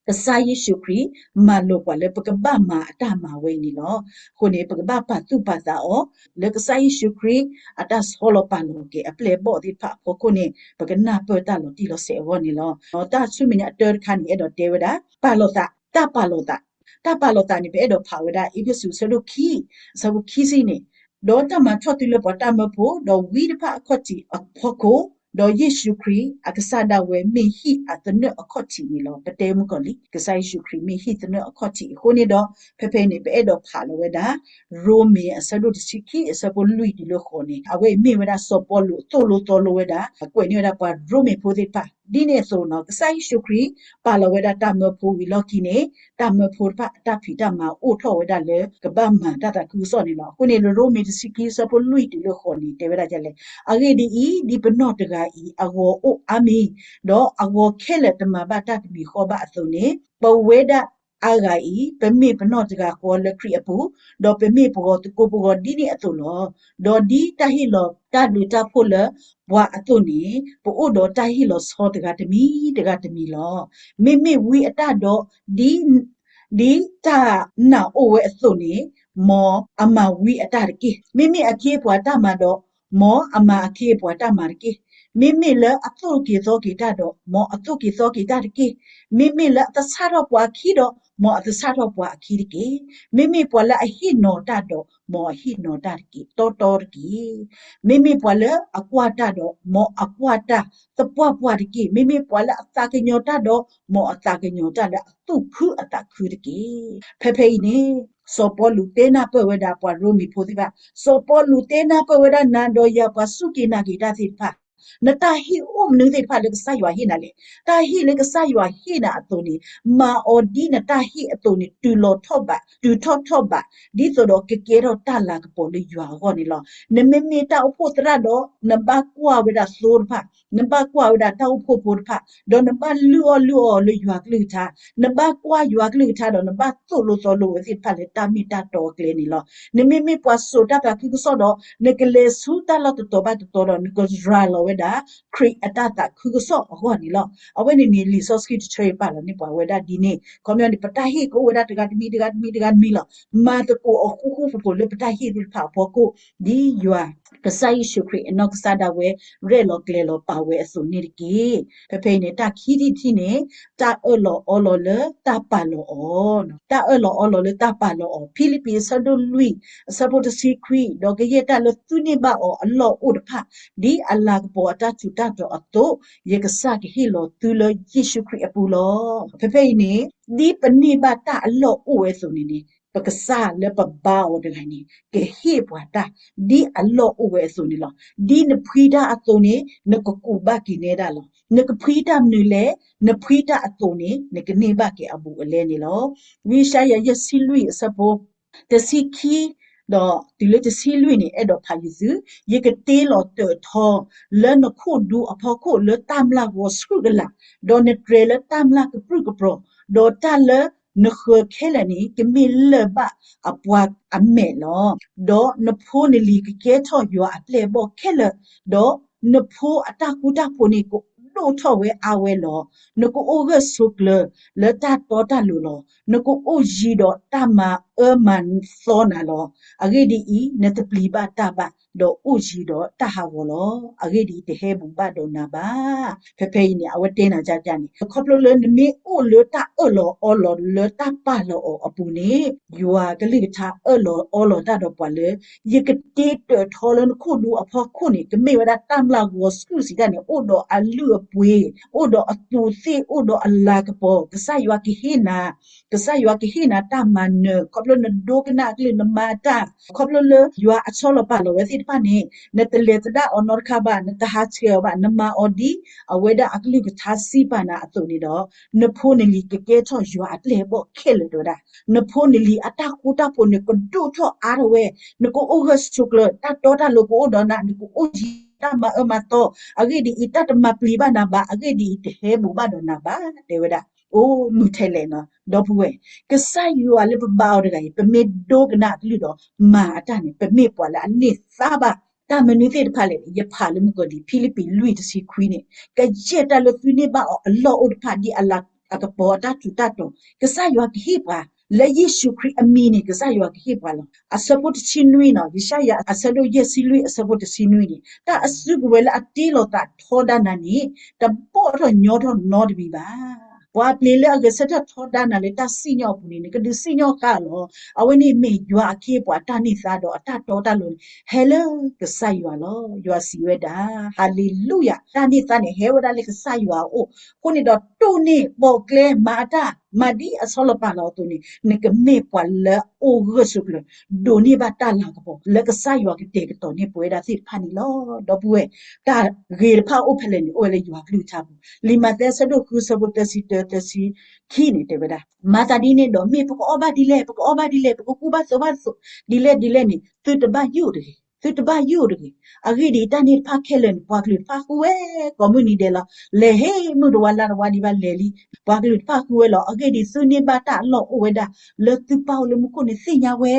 ကစၢ်ယ့ၣ်ၡူးခရံာ် မၤလိာ်ပှၤလၢပကဘၣ်မၤအတၢ်မၤဝဲအံၤန့ၣ်လီၤ. အဃိန့ၣ် ပကဘၣ်ပာ်သူၣ်ပာ်သးအီၤ လၢကစၢ်ယ့ၣ်ၡူးခရံာ် အတၢ်ဆီလီၤပာ်လီၤက့ၤအပျဲၢ်အဘီၣ်သ့ၣ်တဖၣ်အဖီခိၣ်န့ၣ် ပကနၢ်ပၢၢ်တၢ်လီၤတံၢ်လီၤဆဲးအဂီၢ်န့ၣ်လီၤ. တၢ်ဆူမဲာ်ညါအတၢတခါန့ၣ် အဲၣ်ဒိးတဲဝဲဒၣ် ပာ်လီၤသး, တၢ်ပာ်လီၤသး, တၢ်ပာ်လီၤသးန့ၣ် ပအဲၣ်ဒိးဖးဝဲဒၣ် အ့းဖ့းစူး အဆၢဒိၣ်ခံ, အဆၢဖိခံဆံန့ၣ်, ဒီးတၢ်မၤထီၣ်သုလၢပှၤတၢ်မၢဖိ ဒီးဝံတဖၣ်အခီၣ်ထံးအဖီခိၣ်, ဒီးယ့ၣ်ၡူးခရံာ်အကစၢ်ဒၣ်ဝဲမ့ၢ်ဟံၣ်အသနၢၣ်အခီၣ်ထံးန့ၣ်လီၤ. ပတဲမုၢ်ကီၤလံ, ကစၢ်ယ့ၣ်ၡူးခရံာ်မ့ၢ်ဟံၣ်သနၢၣ်အခီၣ်ထံးအဃိန့ၣ်ဒီး ဖဲဖဲအံၤန့ၣ် ပအဲၣ်ဒိးဖးလီၤဝဲဒၣ် ရိမ့ၤအဆၢဒိၣ်တဆံခံ အဆၢဖိလွံၢ်တုၤလၢဃိးန့ၣ် အဝဲအံၤမ့ၢ်ဝဲဒၣ်စီၤပီလူးသိၣ်လိသီလိဝဲဒၣ် အကွဲးန့ၢ်ဝဲဒၣ်ပှၤရိမ့ၤဖိသ့ၣ်တဖၣ် ဒ်န့ၣ်အသိးနီၤ ကစၢ်ယ့ၣ်ၡူးခရံာ် ပာ်လီၤဝဲဒၣ်တၢ်မၢဖိဝံၤလီၢ်ခံန့ၣ် တၢ်မၢဖိတဖၣ်အတၢ်ဖံးတၢ်မၤအိၣ်ထီၣ်ဝဲဒၣ်လၢ ကဘၣ်မၤတၢ်သးခုကစီၣ်န့ၣ်လီၤ. အဃိန့ၣ် လၢရိမ့ၤတဆံခံ ဆၢဖိလွံၢ်တုၤလၢဃိးန့ၣ် တဲဝဲဒၣ်ဒ်လဲၣ်, အဂ့ၢ်ဒ်အံၤ, ဒ်ပနီၢ်တဂၤအံၤ အဂီၤအိၣ်အါမံၤ, ဒီးအဂီၤခဲလၢာ်တမၤဘၣ်တၢ်တမံၤဃီဘၣ်အသိးန့ၣ်, ပဝဲဒၣ်အါဂၤအံၤ ပမ့ၢ်ပနီၢ်တဂၤဃီလၢခရံာ်အပူၤ, ဒီးပမ့ၢ်ပဂီၤသကိးပဂီၤဒ်န့ၣ်အသိးလီၤ. ဒီးဒ်တၢ်ဟ့ၣ်လီၤတၢ်ဘျုးတၢ်ဖှိၣ်လၢပှၤအသိးန့ၣ်, ပအိၣ်ဒီးတၢ်ဟ့ၣ်လီၤဆီတဂၤတမံၤတဂၤတမံၤလီၤ. မ့မ့ၢ်ဝံအတၢ်ဒီး ဒ် ဒ်တၢ်နာ်အိၣ်ဝဲအသိးန့ၣ်, မ်အမၤဝံအတၢ်တက့ၢ်. မ့မ့ၢ်အခ့အပှၤတၢ်မၤဒီး, မ်အမၤအခ့အပှၤတၢ်မၤတက့ၢ်. မ့မ့ၢ်လၢအသိၣ်က့ၤသီက့ၤတၢ်ဒီး, မ်အသိၣ်က့ၤသီက့ၤတၢ်တက့ၢ်. မ့မ့ၢ်လၢအသဆၣ်ထီၣ်ပှၤအခံဒီး, မ်အသဆၣ်ထီၣ်ပှၤအခံတက့ၢ်. မ့မ့ၢ်ပှၤလၢအဟ့ၣ်နီၤတၢ်ဒီး, မ်အဟ့ၣ်နီၤတၢ်တက့ၢ်, တီတီတက့ၢ်. မ့မ့ၢ်ပှၤလၢအကွၢ်တၢ်ဒီး, မ်အကွၢ်တၢ် သပှၢ်ပှၢ်တက့ၢ်. မ့မ့ၢ်ပှၤလၢအသးကညီၤတၢ်ဒီး, မ်အသးကညီၤတၢ်လၢအသူၣ်ခုအသးခုတက့ၢ်. ဖဲဖဲအံၤန့ၣ် စီၤပီလူးတဲနၢ်ပၢၢ်ဝဲဒၣ်ပှၤရိမ့ၤဖိသ့ၣ်တဖၣ်, စီၤပီလူးတဲနၢ်ပၢၢ်ဝဲဒၣ်နၤဒီးယၤပှၤစူၢ်က့ၤနာ်က့ၤတၢ်သ့ၣ်တဖၣ်, နတၢ်ဟ့ၣ်အိၣ်မနုၤသ့ၣ်တဖၣ်လၢကစၢ်ယွၤဟ့ၣ်နၤလဲၣ်. တၢ်ဟ့ၣ်လၢကစၢ်ယွၤဟ့ၣ်နၤအသိးန့ၣ်, မၤအီၤဒ်နတၢ်ဟ့ၣ်အသိးန့ၣ် တုၤလီၤထီၣ်ဘး, တုၤထီၣ်ထီၣ်ဘး, ဒ်သိးဒီးကကဲထီၣ်တၢ်လၤကပီၤလၢယွၤအဂီၢ်န့ၣ်လီၤ. နမ့မ့ၢ်တၢ်အိၣ်ဖှိၣ်သရၣ်ဒီး, နဘၣ်ကွၢ်ဝဲဒၣ်သိတဖၣ်, နဘၣ်ကွၢ်ဝဲဒၣ်တၢ်အိၣ်ဖှိၣ်ဖိတဖၣ်, ဒီးနဘၣ်လုၢ်အီၣ်လုၢ်အီလၢယွၤကလုၢ်ကထါ, နဘၣ်ကွၢ်ယွၤကလုၢ်ကထါဒီး နဘၣ်သိၣ်လိသီလိဝဲသ့ၣ်တဖၣ်လၢတၢ်မ့ၢ်တၢ်တီအကျဲန့ၣ်လီၤ. နမ့မ့ၢ်ပှၤစိာ်တၢ်သးခုကစီၣ်ဒီး, နကလဲၤဆူတၢ်လီၢ်တတီၤဘၣ်တတီၤဒီး နကရၤလီၤဝဲဒၣ် ခရံာ်အတၢ်သးခုကစီၣ်အဂီၢ်န့ၣ်လီၤ. အဝဲန့ၣ်န့ၣ် လံာ်စီဆှံတဆၢအံၤပာ်လီၤန့ၢ်ပှၤဝဲဒၣ်ဒ်န့ၣ်, ခီပညီန့ၣ် ပတၢ်ဟ့ၣ်ကအိၣ်ဝဲဒၣ်တဂၤတမံၤတဂၤတမံၤတဂၤတမံၤလီၤ. မၤသကိးအီၤဃူဃူဖိးဖိးလၢပတၢ်ဟ့ၣ်သ့ၣ်တဖၣ်အဖီခိၣ်, ဒ်ယွၤ ကစၢ်ယ့ၣ်ၡူးခရံာ်အနီၢ်ကစၢ်ဒၣ်ဝဲ ရဲၣ်လီၤကျဲၤလီၤပာ်ဝဲအသိးန့ၣ်တက့ၢ်. ဖဲဖဲအံၤန့ၣ် တၢ်ခံထံၣ်တထံၣ်န့ၣ်, တၢ်အၢၣ်လီၤအီလီၤလၢတၢ်ပာ်လီၤအီၤ, တၢ်အၢၣ်လီၤအီလီၤလၢတၢ်ပာ်လီၤအီၤ, ဖံလံးပံးအဆၢဒိၣ်လွံၢ် အဆၢဖိတဆံခွံ, ဒီးကယဲၢ်တၢ်လၢသုန့ၢ်ဘၣ်အီၤအလီၢ်အိၣ်တဖၣ်, ဒ်အလၤကပီၤအတၢ်ထူးတၢ်တီၤအသိး, ယကစၢ်ကဟ့ၣ်လီၤသုလၢယ့ၣ်ၡူးခရံာ်အပူၤလီၤ. ဖဲဖဲအံၤန့ၣ်, ဒ်ပန့ၢ်ဘၣ်တၢ်အလီၢ်အိၣ်ဝဲအသိးန့ၣ်န့ၣ်, ပကစၢ်လၢပဘါအီၤတဂၤန့ၣ် ကဟ့ၣ်ပှၤတၢ် ဒ်အလီၢ်အိၣ်ဝဲအသိးန့ၣ်လီၤ. ဒ်နဖှံတၢ်အသိးန့ၣ် နကကူးဘၣ်က့ၤနဲဒၣ်လီၤ. နကဖှံတၢ်မနုၤလဲၣ်, နဖှံတၢ်အသိးန့ၣ် နကန့ၢ်ဘၣ်က့ၤအဘူးအလဲန့ၣ်လီၤ. ဝံယၡါယၤယဲၢ်ဆံလွံၢ်အဆၢဖိ တဆံခံ ဒီးတုၤလၢတဆံလွံၢ်န့ၣ် အဲၣ်ဒိးဖးယုာ်သု, ယကတ့လီၤတၢးထီ လၢနခိၣ်ဒူအဖီခိၣ်လၢတၢ်မျၢ်ဂီၤဆှုၣ်ကလာ်, ဒီးနတြဲၤလၢတၢ်မျၢ်ကပြုၢ်ကပြီၤ, ဒီးတၢ်လၢနဃၢၤခဲလၢာ်န့ၣ် ကမ့ၢ်လၢၢ်ဘၣ်အပှၤအမဲာ်လီၤ. ဒီးနဖိနလံၤကကဲထီၣ်ယွၤအပျဲၢ်အဘီၣ်ခဲလၢာ်, ဒီးနဖိအတၢ်ဃူတၢ်ဖိးန့ၣ် ကဒိၣ်ထီၣ်ဝဲအါဝဲလီၤ. နကအိၣ်ဂၢၢ်ဆိးကျၢၤလၢတၢ်တီတၢ်လိၤလီၤ. နကအိၣ်ယံၤဒီးတၢ်မၤအၢမၤသီနၤလီၤ. အဂ့ၢ်ဒ်အံၤ, နတပျံၤဘၣ်တၢ်ဘၣ်, ဒီးအိၣ်ယံၤဒီးတၢ်ဟးဂီၤလီၤ. အဂ့ၢ်ဒ်အံၤ, တဟဲဘူးဘၣ်ဒီးနၤဘၣ်. ဖဲဖဲအံၤန့ၣ် အဝဲတဲနၤကၢ်ကၢ်န့ၣ် ခီဖျိလၢနမ့ၢ်အိၣ်လၢတၢ်အၢၣ်လီၤအီလီၤလၢတၢ်ပာ်လီၤအီၤအပူၤန့ၣ်, ယွၤကလုၢ်ကထါအၢၣ်လီၤအီလီၤတၢ်ဒီးပှၤလၢ ယကတ့တၢးထီလၢနခိၣ်ဒူအဖီခိၣ်န့ၣ် ကမ့ၢ်ဝဲဒၣ်တၢ်မျၢ်ဂီၤဆှုၣ်စံးတၢ်န့ၣ် အိၣ်ဒီးအလုၢ်အပှ့ၤ, အိၣ်ဒီးအသူးသ့ၣ်, အိၣ်ဒီးအလၤကပီၤ, ကစၢ်ယွၤကဟ့ၣ်နၤ ကစၢ်ယွၤကဟ့ၣ်နၤတၢ်မၤနၢၤ, ခီဖျိနဒိကနၣ်အကလုၢ်နမၤတၢ်, ခီဖျိလၢယွၤအဆီလီၤပာ်လီၤဝဲသ့ၣ်တဖၣ်န့ၣ် နတလဲၤသဒၣ်အီၤနီတခါဘၣ်, နတဟးဆှဲးအီၤဘၣ်, နမၤအီၤဒ်အဝဲဒၣ်အကလုၢ်ကထါစံးပာ်နၤအသိးန့ၣ်ဒီး နဖိနလံၤကကဲထီၣ်ယွၤအပျဲၢ်အဘီၣ်ခဲလၢာ်တဲဝဲဒၣ်. နဖိနလံၤအတၢ်ဃူတၢ်ဖိးန့ၣ် ကဒိၣ်ထီၣ်အါထီၣ်ဝဲ, နကအိၣ်ဂၢၢ်ဆိးကျၢၤ, တၢ်တီတၢ်လိၤကအိၣ်ဒီးနၤ, နကအိၣ်ယံၤတၢ်မၤအၢမၤသီ, အဂ့ၢ်ဒ်အံၤ, တၢ်တမၤပျံၤဘၣ်နၤဘၣ်, အဂ့ၢ်ဒ်အံၤ, တဟဲဘူးဘၣ်ဒီးနၤဘၣ် တဲဝဲဒၣ်. အိၣ်မုာ်ထဲလဲၣ်နီၤ ဒီပုၢ်ဝဲၢ်, ကစၢ်ယွၤလၢပဘါအီၤတဂၤအံၤ ပမ့ၢ်ဒိကနၣ်အကလုၢ်ဒီးမၤအတၢ်န့ၣ် ပမ့ၢ်ပှၤလၢအန့ၢ်သါဘၣ် တၢ်မနုၤသ့ၣ်တဖၣ်လဲၣ်န့ၣ် ယဖးလၢမုၢ်ကီၤလံၤ ဖံလံးပံးလွံၢ်တဆံခွံန့ၣ် ကယဲၢ်တၢ်လၢသုန့ၢ်ဘၣ်အီၤအလီၢ်အိၣ်တဖၣ် ဒ်အလၤအကပီၤအတၢ်ထူးတၢ်တီၤ ကစၢ်ယွၤကဟ့ၣ်ပှၤ လၢယ့ၣ်ၡူးခရံာ်အမံၤန့ၣ် ကစၢ်ယွၤကဟ့ၣ်ပှၤလီၤ. အဆၢဖိတဆံနွံနီၤ, ယၡါယၤအဆၢဒိၣ်ယဲၢ်ဆံလွံၢ်အဆၢဖိတဆံနွံန့ၣ် တၢ်အစုကဝဲၤလၢအတ့လီၤသးထီဒါနၤန့ၣ် တဘီၣ်ထီၣ်ညီထီၣ်နီတမံၤဘၣ်. ပှၤပျ့ၤလၢအဂဲၤဆၢထၢၣ်ထီဒါနၤလၢတၢ်စံၣ်ညီၣ်အပူၤန့ၣ် နကဒုးစံၣ်ညီၣ်ဃာ်လီၤ. အဝဲန့ၣ်မ့ၢ်ယွၤအခ့အပှၤအတၢ်န့ၢ်သါဒီးအတၢ်တီတၢ်လိၤန့ၣ် ဟဲလၢကစၢ်ယွၤလီၤ. ယွၤစံးဝဲဒၣ်, ဟၤလ့လူယၤ, တၢ်န့ၢ်သါန့ၣ် ဟဲဝဲဒၣ်လၢကစၢ်ယွၤအအိၣ်. အဃိန့ၣ်ဒီးတိၢ်န့ၢ်ပိာ်ကျဲမၤအတၢ်, မၤဒ်အဆီလီၤပာ်လီၤအသိးန့ၣ် နကမ့ၢ်ပှၤလၢအအိၣ်ဂၢၢ်ဆိးကျၢၤ ဒိးန့ၢ်ဘၣ်တၢ်လၤကပီၤ လၢကစၢ်ယွၤကတဲာ်ကတီၤန့ၢ်ပဝဲဒၣ်သ့ၣ်တဖၣ်န့ၣ်လီၤ. ဒီပုၢ်ဝဲၢ်, တၢ်ဂ့ၤတဖၣ်အိၣ်ဖဲလဲၣ်န့ၣ် အိၣ်ဝဲလၢယွၤကလုၢ်ကထါပူၤ. လံာ်မးသဲအဆၢဒိၣ်ဃုအဆၢဖိသၢဆံတၢ သၢဆံခံန့ၣ် တဲဝဲဒၣ်, မၤသးဒ်န့ၣ်ဒီး မ့ၢ်ပကအီၣ်ဘၣ်ဒ်လဲၣ်, ပကအီၣ်ဘၣ်ဒ်လဲၣ်, ပကကူၣ်ဘၣ်သိးဘၣ်သိးဒ်လဲၣ်ဒ်လဲၣ်န့ၣ် သုတဘၣ်ယိၣ်တဂ့ၤ, သုတဘၣ်ယိၣ်တဂ့ၤ. အဂ့ၢ်ဒ်အံၤ, တၢ်န့ၣ်တဖၣ်ခဲလၢာ်န့ၣ် ပှၤကလုာ်တဖၣ်ဃုဝဲကိးမုၢ်နံၤဒဲးလီၤ. လဲၤဟ့ၣ်မုၢ်တဝါလါတဝါဒံးဘၣ်လဲၤလံ, ပှၤကလုာ်တဖၣ်ဃုဝဲလီၤ. အဂ့ၢ်ဒ်အံၤ, သုန့ၢ်ဘၣ်တၢ်အလီၢ်အိၣ်ဝဲဒၣ် လၢသုပၢ်အိၣ်လၢမူခိၣ်န့ၣ်သ့ၣ်ညါဝဲ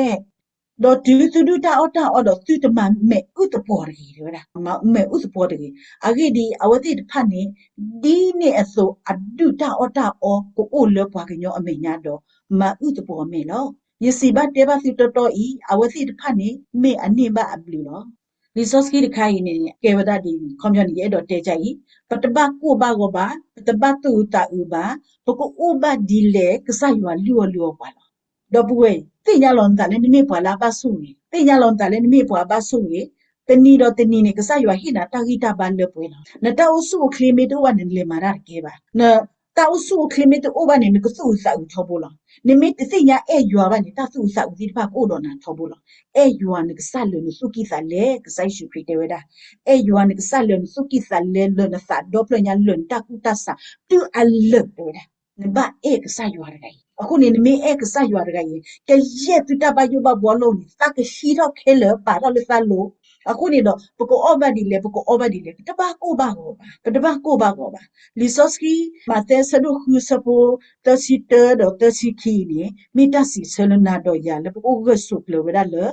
ဒီးတုၤသုဒုၣ်တၢ်အီၣ်တၢ်အီဒီး သုတမၤမဲာ်အုၣ်သပှီၤတဂ့ၤ, တဲဝဲဒၣ်, မၤမဲာ်အုၣ်သပှီၤတဂ့ၤ. အဂ့ၢ်ဒ်အံၤ, အဝဲသ့ၣ်တဖၣ်န့ၣ်ဒ်န့ၣ်အသိးအဒုၣ်တၢ်အီၣ်တၢ်အီကအိၣ်လၢပှၤကညီအမဲာ်ညါဒီး မၤအုၣ်သပှီၤအမဲာ်လီၤ. ယစံးဘၣ်တဲဘၣ်သုတီတီအံၤ, အဝဲသ့ၣ်တဖၣ်န့ၣ်မ့ၢ်အန့ၢ်ဘၣ်အဘျုးလီၤ. လံာ်စီဆှံတခါအံၤန့ၣ် ကဲဝဲဒၣ်ဒ်အံၤ, ခီပညီန့ၣ် ယအဲၣ်ဒိးတဲဒ်အံၤ, ပတဘၣ်ကိၢ်ဘၣ်ဂီၤဘၣ်, ပတဘၣ်သူၣ်အုးသးအုးဘၣ်, ပကအိၣ်ဘၣ်ဒ်လဲၣ် ကစၢ်ယွၤလုၢ်အီၣ်လုၢ်အီပှၤလီၤ. ဒီပုၢ်ဝဲၢ်, သ့ၣ်ညါလီၤနသးလၢနမ့ၢ်ပှၤလၢအဘၣ်ဆိၣ်ဂ့ၤ, သ့ၣ်ညါလီၤနသးလၢနမ့ၢ်ပှၤအဘၣ်ဆိၣ်ဂ့ၤ, တနံၤဒီးတနံၤန့ၣ် ကစၢ်ယွၤဟ့ၣ်နၤတၢ်ဂံၢ်တၢ်ဘါလၢပှဲၤလီၤ. နတၢ်အိၣ်ဆူၣ်အိၣ်ချ့မ့ၢ်တအိၣ်ဘၣ်န့ၣ် နလဲၤမၤတၢ်တကဲဘၣ်. နတၢ်အိၣ်ဆူၣ်အိၣ်ချ့မ့ၢ်တအိၣ်ဘၣ်န့ၣ် နကသူၣ်အုးသးအုးထီဘိလီၤ. နမ့ၢ်တသ့ၣ်ညါအဲၣ်ယွၤဘၣ်န့ၣ် တၢ်သူၣ်အုးသးအုးသ့ၣ်တဖၣ်ကအိၣ်ဒီးနၤထီဘိလီၤ. အဲၣ်ယွၤနကစၢ်လၢာ်နသူၣ်ကံၢ်သးလဲ, ကစၢ်ယ့ၣ်ၡူးခရံာ်တဲဝဲဒၣ်, အဲၣ်ယွၤနကစၢ်လၢာ်နသူၣ်ကံၢ်သးလဲ, လၢာ်နသးဒီဖျၢၣ်ညါ, လၢာ်နတၢ်ကူၣ်တၢ်ဆး, တုၤအလၢာ်တဲဝဲဒၣ်. နဘၣ်အဲၣ်ကစၢ်ယွၤတဂၤအံၤ. အဃိန့ၣ် နမ့ၢ်အဲၣ်ကစၢ်ယွၤတဂၤအံၤ, ကယဲၢ်သုတၢ်ဘၣ်ယိၣ်ဘၣ်ဘှီလိာ်န့ၣ် သးကဟံးထီၣ်ခဲလၢာ် ပာ်ထီၣ်လၢသးလိၤ. အဃိန့ၣ်ဒီး ပကအီၣ်ဘၣ်ဒ်လဲၣ်, ပကအီဘၣ်ဒ်လဲၣ်, ပတဘၣ်ကိၢ်ဘၣ်ဂီၤဘၣ်, ပတဘၣ်ကိၢ်ဘၣ်ဂီၤဘၣ်. လံာ်စီဆှံ မးသဲအဆၢဒိၣ်ဃုအဆၢဖိ သၢဆံတၢဒီးသၢဆံခံအံၤန့ၣ် မ့ၢ်တၢ်စံးဆၢလၢနၤဒီးယၤလၢပကအိၣ်ဂၢၢ်ဆိးကျၢၤဝဲဒၣ်လၢ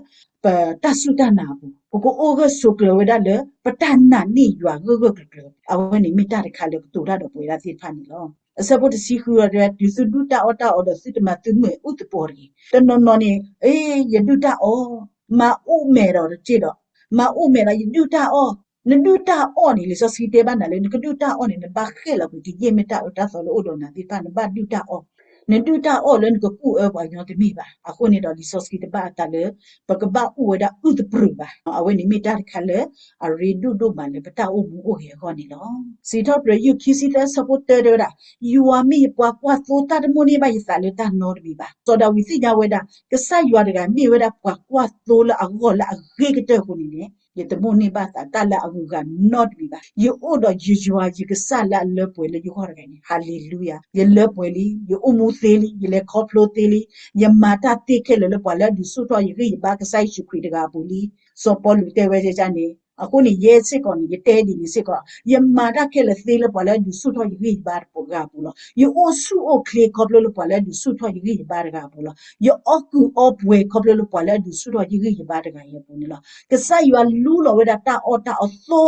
ပတၢ်စူၢ်တၢ်နာ်အပူၤ, ပကအိၣ်ဂၢၢ်ဆိးကျၢၤဝဲဒၣ်လၢ ပတၢ်နာ်န့ၢ်ယွၤဂၢၢ်ဂၢၢ်ကျၢၤကျၢၤ, အဝဲန့ၣ်မ့ၢ်တၢ်တခါလၢကတိၤတၢ်ဒီးပဝဲဒၣ်သ့ၣ်တဖၣ်န့ၣ်လီၤ. အဆၢဖိတဆံဃုအံၤ တုၤသုဒုၣ်တၢ်အီၣ်တၢ်အီဒီး သုတမၤသုမဲာ်အုၣ်သပှီၤတဂ့ၤ. တနီၤနီၤန့ၣ် အ့ ယဒုၣ်တၢ်အီၣ်, မၤအုၣ်မဲာ်ဒီးတက့ၢ်ဒီး, မၤအုၣ်မဲာ်ဒီးယဒုၣ်တၢ်အီၣ်, နဒုၣ်တၢ်အီၣ်န့ၣ် လံာ်စီဆှံတဲဘၣ်နၤလၢ နကဒုၣ်တၢ်အီၣ်န့ၣ် နဘၣ်ဃဲၣ်လီၤကွံာ် ကယဲၢ်မ့ၢ်တၢ်အၢတၢ်သီလၢအိၣ်ဒီးနၤသ့ၣ်တဖၣ် နဘၣ်ဒုၣ်တၢ်အီၣ်. နဒုၣ်တၢ်အီၣ်လၢနကကူၣ်အၢပှၤကညီတမ့ၢ်ဘၣ်. အဃိန့ၣ်ဒီး လံာ်စီဆှံတဘၣ်အသးလၢ ပကဘၣ်အိၣ်ဝဲဒၣ်အုၣ်သပြၢၤဘၣ်. အဝဲန့ၣ်မ့ၢ်တၢ်တခါလၢ အရ့ဒိၣ်ဒိၣ်မးလၢပတၢ်အိၣ်မူအိၣ်ဂဲၤအဂီၢ်န့ၣ်လီၤ. စံးထီၣ်ပတြၢၤ ယုၢ်ခံဆံသၢ ဆၢဖိတၢ တဲဝဲဒၣ်, ယွၤမ့ၢ်ယပှၤကွၢ်သိ, တၢ်တမိၣ်န့ၢ်ဘၣ်ယသးလၢတၢ်နီတမံၤဘၣ်. စီၤဒၤဝံးသ့ၣ်ညါဝဲဒၣ် ကစၢ်ယွၤတဂၤမ့ၢ်ဝဲဒၣ်ပှၤကွၢ်သိလၢအဂီၢ်လၢအဂ့ၤကတၢၢ်အဃိန့ၣ်န့ၣ်, ယတမိၣ်န့ၢ်ဘၣ်သးတၢ်လၢအဂုၤအဂၤနီတမံၤဘၣ်. ယအိၣ်ဒီးယယွၤယကစၢ်လၢအလၢပှဲၤလၢယဂီၢ်တဂၤန့ၣ်, ဟၤလ့လူယၤ, ယလၢပှဲၤလံ, ယအိၣ်မူသ့လံ, ယလဲၤခီဖျိသ့လံ, ယမၤတၢ်သ့ခဲလၢာ်လၢပှၤလၢအဒုးဆူၣ်ထီၣ်ယဂံၢ်ယဘါကစၢ်ယ့ၣ်ၡူးခရံာ်တဂၤအပူၤလံ. စီၤပီလူးတဲဝဲဒ်န့ၣ်, အဃိန့ၣ် ယဲစ့ၢ်ကီးန့ၣ် ယတဲဒ်န့ၣ်စ့ၢ်ကီး, ယမၤတၢ်ခဲလၢာ်သ့လၢပှၤလၢအဒုးဆူၣ်ထီၣ်ယဂံၢ်ယဘါတဂၤအပူၤလီၤ. ယအိၣ်ဆူၣ်အိၣ်ချ့ခီဖျိလၢပှၤလၢအဒုးဆူၣ်ထီၣ်ယဂံၢ်ယဘါတဂၤအပူၤလီၤ. ယအီၣ်ကုၢ်အီပှဲၤခီဖျိလၢပှၤလၢအဒုးဆူၣ်ထီၣ်ယဂံၢ်ယဘါတဂၤအံၤအပူၤန့ၣ်လီၤ. ကစၢ်ယွၤလူလီၤဝဲဒၣ်တၢ်အီၣ်တၢ်အီအသိ,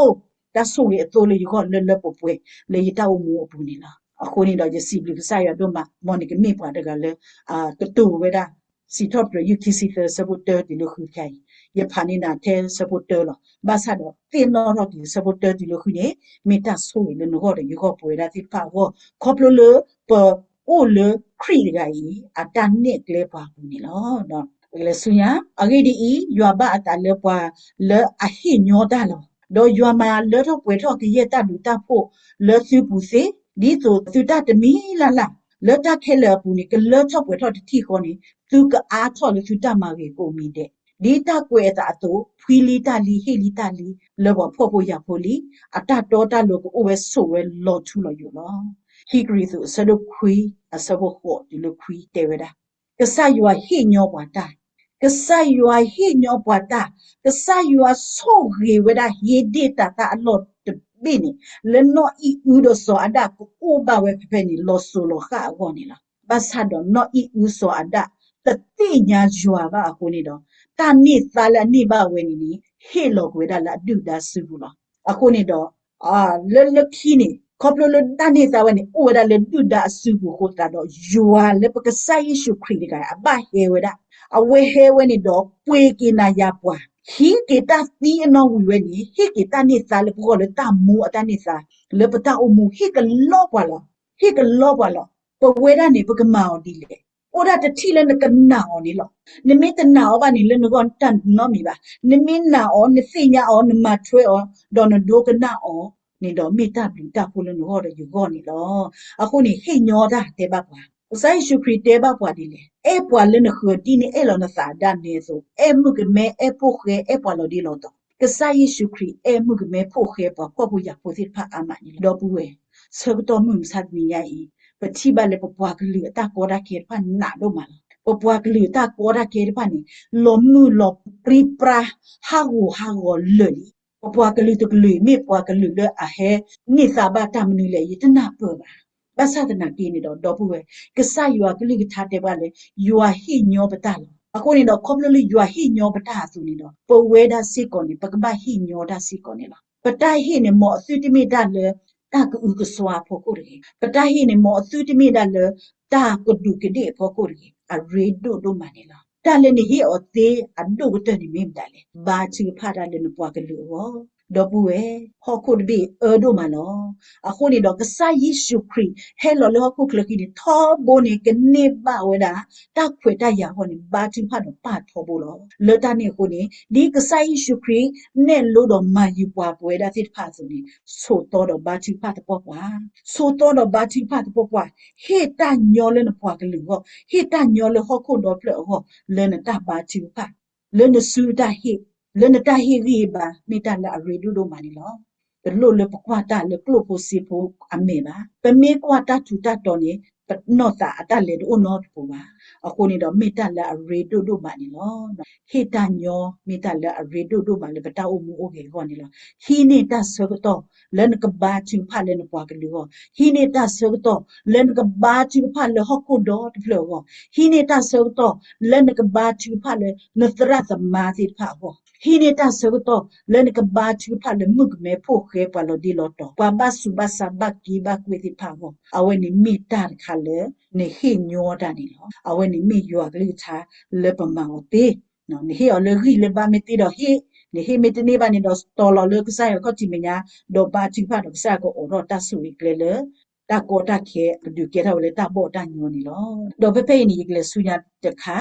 တၢ်ဆိၣ်ဂ့ၤအသိလၢယဂီၢ်လၢလၢပှဲၤပှဲၤလၢယတၢ်အိၣ်မူအပူၤန့ၣ်လီၤ. အဃိန့ၣ်ဒီးယစံးဘျုးကစၢ်ယွၤဒိၣ်မး, မ်နကမ့ၢ်ပှၤတဂၤလၢ ကတိၤဝဲဒၣ် စံးထီၣ်ပတြၢၤ ယုၢ်ခံဆံသၢ ဆၢဖိတၢတုၤလၢဃုခဲအံၤ, ယဖးန့ၢ်နၤထဲဆၢဖိတၢလီၤ. ဘၣ်ဆၣ်ဒီးသ့ၣ်နီၣ်ထီၣ်က့ၤ ဆၢဖိတၢတုၤလၢဃုန့ၣ် မ့ၢ်တၢ်ဆိၣ်ဂ့ၤလၢနဂီၢ်ဒီးယဂီၢ်ပဝဲဒၣ်သ့ၣ်တဖၣ်အဂီၢ်, ခီဖျိလၢပအိၣ်လၢခရံာ်တဂၤအံၤ အတၢ်နဲၣ်ကျဲပှၤအပူၤန့ၣ်လီၤ. ပကလဲၤဆူညါ, အဂ့ၢ်ဒ်အံၤ, ယွၤဘၣ်အသးလၢပှၤလၢအဟ့ၣ်ညီတၢ်လီၤ. ဒီးယွၤမၤလၢထီၣ်ပှဲၤထီၣ်ကယဲၢ်တၢ်ဘျုးတၢ်ဖှိၣ်လၢသုပူၤသ့, ဒ်သိးသုတၢ်တမံၤလၢ်လၢ် လၢတၢ်ခဲလၢာ်အပူၤန့ၣ် ကလၢထီၣ်ပှဲၤထီၣ်တထံၣ်ဃီန့ၣ် သုကအါထီၣ်လၢသုတၢ်မၤဂ့ၤကိးမံၤဒဲး, ဒ်တၢ်ကွဲးအသးအသိး ဖှံလံတၢ်လံ ဟ့ၣ်လံတၢ်လံ လၢပှၤဖှီၣ်ဖိယာ်ဖိလံ. အတၢ်တီတၢ်လိၤကအိၣ်ဝဲဆိးဝဲလီၤထူလီၤယိာ်လီၤ. ခံကရံၣ်သူး အဆၢဒိၣ်ခွံ အဆၢဖိဃိးတုၤလၢခွံတဲဝဲဒၣ်, ကစၢ်ယွၤဟ့ၣ်ညီပှၤတၢ်, ကစၢ်ယွၤဟ့ၣ်ညီပှၤတၢ်, ကစၢ်ယွၤဆိၣ်ဂ့ၤဝဲဒၣ် ဟ့ဒ့ၣ်တၤသၣ်အလီၢ်တဘ့ၣ်န့ၣ် လၢနီၢ်အံၣ်အုဒီးစီၤအၤဒၣ်ကအိၣ်ဘၣ်ဝဲဖဲဖဲန့ၣ် လီၤစိၤလီၤဃၣ်အဂီၢ်န့ၣ်လီၤ. ဘၣ်ဆၣ်ဒီးနီၢ်အံၣ်အုစီၤအၤဒၣ် တသ့ၣ်ညါယွၤဘၣ်အဃိန့ၣ်ဒီး တၢ်န့ၢ်သါလၢအန့ၢ်ဘၣ်ဝဲန့ၣ်န့ၣ် ဟ့ၣ်လီၤကွံာ်ဝဲဒၣ်လၢအဒုၣ်ဒါစုပူၤလီၤ. အဃိန့ၣ်ဒီး လၢလၢခံန့ၣ် ခီဖျိလၢတၢ်န့ၢ်သါဝဲန့ၣ် အိၣ်ဝဲဒၣ်လၢဒုၣ်ဒါအစုပူၤအဃိသတးဒီး ယွၤလၢပကစၢ်ယ့ၣ်ၡူးခရံာ်တဂၤ အဘၣ်ဟဲဝဲဒၣ်, အဝဲဟဲဝဲန့ၣ်ဒီး ပှ့ၤက့ၤနၤယၤပှၤ, ဟံးက့ၤတၢ်သံအနီၣ်ဝံၤဝဲန့ၣ် ဟ့ၣ်က့ၤတၢ်န့ၢ်သါလၢပဂီၢ်လၢတၢ်မူအတၢ်န့ၢ်သါ လၢပတၢ်အိၣ်မူ ဟ့ၣ်ကလီပှၤလီၤ. ဟ့ၣ်ကလီပှၤလီၤ. ပဝဲဒၣ်န့ၣ် ပကမၤအီၤဒ်လဲၣ်. အိၣ်ဒၣ်တထံၣ်လၢနကနာ်အီၤန့ၣ်လီၤ. နမ့ၢ်တနာ်အီၤဘၣ်န့ၣ် လၢနဂီၢ်တၢ်နီတမံၤဘၣ်. နမ့ၢ်နာ်အီၤ နသ့ၣ်ညါအီၤ နမၤထွဲအီၤ ဒီးနဒိကနၣ်အီၤန့ၣ်ဒီး မ့ၢ်တၢ်ဘျုးတၢ်ဖှိၣ်လၢနဂီၢ်ဒီးယဂီၢ်န့ၣ်လီၤ. အဃိန့ၣ် ဟ့ၣ်ညီတၢ်တဲဘၣ်ပှၤ, ကစၢ်ယ့ၣ်ၡူးခရံာ်တဲဘၣ်ပှၤဒ်လဲၣ်, အဲၣ်ပှၤလၢနဃၢၤဒ်နအဲၣ်လီၤနသးဒၣ်နဲအသိး, အဲၣ်မုၣ်ကမဲ အဲၣ်ဖိၣ်ဃဲ အဲၣ်ပှၤလီၤဒ့လီၤတီၤ. ကစၢ်ယ့ၣ်ၡူးခရံာ်အဲၣ်မုၣ်ကမဲ ဖိၣ်ဃဲ ပှၤဖှီၣ်ဖိယာ်ဖိသ့ၣ်တဖၣ်အါမးန့ၣ်လီၤ. ဒီပုၢ်ဝဲၢ်, ဆၢကတီၢ်မုၢ်မဆါတနံၤညါအံၤ ပထံၣ်ဘၣ်လၢပပှၤကလုာ်အတၢ်ကီတၢ်ခဲတဖၣ်နးဒိၣ်မးလီၤ. ပပှၤကလုာ်အတၢ်ကီတၢ်ခဲတဖၣ်န့ၣ် လီၤမုၢ်လီၤပြံပြါ ဟးဂီၤဟးဂီၤလၢာ်လံ. ပပှၤကလုာ်တကလုာ်အံၤ မ့ၢ်ပှၤကလုာ်လၢအဟဲန့ၢ်သါဘၣ်တၢ်မနုၤလဲၣ် ယတနၢ်ပၢၢ်ဘၣ်. ဘၣ်ဆၣ်သနာ်က့န့ၣ်ဒီး ဒီပုၢ်ဝဲၢ်, ကစၢ်ယွၤကလုၢ်ကထါတဲဘၣ်လၢ ယွၤဟ့ၣ်ညီပတၢ်လီၤ. အဃိန့ၣ်ဒီး ခီဖျိလၢယွၤဟ့ၣ်ညီပတၢ်အသိးန့ၣ်ဒီး ပဝဲဒၣ်စ့ၢ်ကီးန့ၣ် ပကဘၣ်ဟ့ၣ်ညီတၢ်စ့ၢ်ကီးန့ၣ်လီၤ. ပတၢ်ဟ့ၣ်န့ၣ် မ်အသုတမ့ၢ်ဒၣ်လၢ တၢ်ကအုကစွါအဖီခိၣ်တဂ့ၤ. ပတၢ်ဟ့ၣ်န့ၣ် မ်အသုတမ့ၢ်ဒၣ်လၢ တၢ်ကဒူးကဒ့ၣ်အဖီခိၣ်တဂ့ၤ. အရ့ဒိၣ်ဒိၣ်မးန့ၣ်လီၤ. တၢ်လၢနဟ့ၣ်အီၤသ့အဒိၣ်ကတၢၢ်န့ၣ်မ့ၢ်မတၤလဲၣ်. ဘါထုကဖၣ်တၢ်လၢနပှၤကလုာ်အဂီၢ်. ဒီပုၢ်ဝဲၢ်, ဟီၣ်ခိၣ်တဘ့ၣ်အၢဒိၣ်မးလီၤ. အဃိန့ၣ်ဒီး ကစၢ်ယ့ၣ်ၡူးခရံာ်ဟဲလီၤလၢဟီၣ်ခိၣ်ချၢခံန့ၣ် ထီဘိန့ၣ် ကန့ၢ်ဘၣ်ဝဲဒၣ် တၢ်ခွဲးတၢ်ယာ်အဂီၢ်န့ၣ် ဘါထုကဖၣ်ဒီးပၢ်ထီဘိလီၤ. လၢတၢ်န့ၣ်အဃိန့ၣ် ဒ်ကစၢ်ယ့ၣ်ၡူးခရံာ်နဲၣ်လိဒီးမၤယုၤပှၤပဝဲဒၣ်သ့ၣ်တဖၣ်အသိးန့ၣ် ဆိးသီဒီးဘါထုကဖၣ်သပှၢ်ပှၢ်, ဆိးသီဒီးဘါထုကဖၣ်သပှၢ်ပှၢ်, ဟ့ၣ်တၢ်ညီလၢနပှၤကလုာ်အဂီၢ်, ဟ့ၣ်တၢ်ညီလၢဟီၣ်ခိၣ်ဒီဖျၢၣ်အဂီၢ် လၢနတၢ်ဘါထုကဖၣ်, လၢနစုတၢ်ဟ့ၣ်, လၢနတၢ်ဟ့ၣ်ဂံၢ်ဟ့ၣ်ဘါ မ့ၢ်တၢ်လၢအရ့ဒိၣ်ဒိၣ်မးန့ၣ်လီၤ. တလိၣ်လၢပကွၢ်တၢ်လၢကျိၣ်ဖိစ့ဖိအမဲာ်ဘၣ်. ပမ့ၢ်ကွၢ်တၢ်ထူးတၢ်တီၤန့ၣ် ပနီၢ်သးအတၢ်လဲၤတအိၣ်နီတပူၤဘၣ်. အဃိန့ၣ်ဒီး မ့ၢ်တၢ်လၢအရ့ဒိၣ်ဒိၣ်မးန့ၣ်လီၤ. ဟ့ၣ်တၢ်ညီ မ့ၢ်တၢ်လၢအရ့ဒိၣ်ဒိၣ်မးလၢပတၢ်အိၣ်မူအိၣ်ဂဲၤအဂီၢ်န့ၣ်လီၤ. ဟံးန့ၢ်တၢ်ဆၢကတီၢ်လၢနကဘါထုကဖၣ်လၢနပှၤကလုာ်အဂီၢ်, ဟံးန့ၢ်တၢ်ဆၢကတီၢ်လၢနကဘါထုကဖၣ်လၢဟီၣ်ခိၣ်ဒီတဖျၢၣ်အဂီၢ်, ဟံးန့ၢ်တၢ်ဆၢကတီၢ်လၢနကဘါထုကဖၣ်လၢနသရၣ်သမါသ့ၣ်တဖၣ်အဂီၢ်, ဟံးန့ၢ်တၢ်ဆၢကတီၢ်လၢနကဘါထုကဖၣ်လၢမုၣ်ကမဲ ဖိၣ်ဃဲ ပှၤလီၤဒ့လီၤတီၤ ပှၤဘၣ်ဆူးဘၣ်ဆါ ဘၣ်က့ဘၣ်ကွဲသ့ၣ်တဖၣ်အဂီၢ်, အဝဲန့ၣ်မ့ၢ်တၢ်တခါလၢ နဟ့ၣ်ညီတၢ်န့ၣ်လီၤ. အဝဲန့ၣ်မ့ၢ်ယွၤကလုၢ်ကထါလၢပမၤအီၤသ့. နဟ့ၣ်အီၤလၢဂံၢ်လၢဘါမ့ၢ်သ့ဒီးဟ့ၣ်, နဟ့ၣ်မ့ၢ်တန့ၢ်ဘၣ်န့ၣ်ဒီး တီၤလီၤလၢကစၢ်ယွၤခီၣ်ထံးမဲာ်ညါ, ဒီးဘါထုကဖၣ်ဒီးကစၢ်ယွၤကအိးထီၣ်တၢ်ဆိၣ်ဂ့ၤကျဲလၢ တၢ်ကီတၢ်ခဲ ပဒုးကဲထီၣ်ဝဲလၢတၢ်ဘီၣ်တၢ်ညီန့ၣ်လီၤ. ဒီးဖဲဖဲအံၤန့ၣ် ယကလဲၤဆူညါတခါ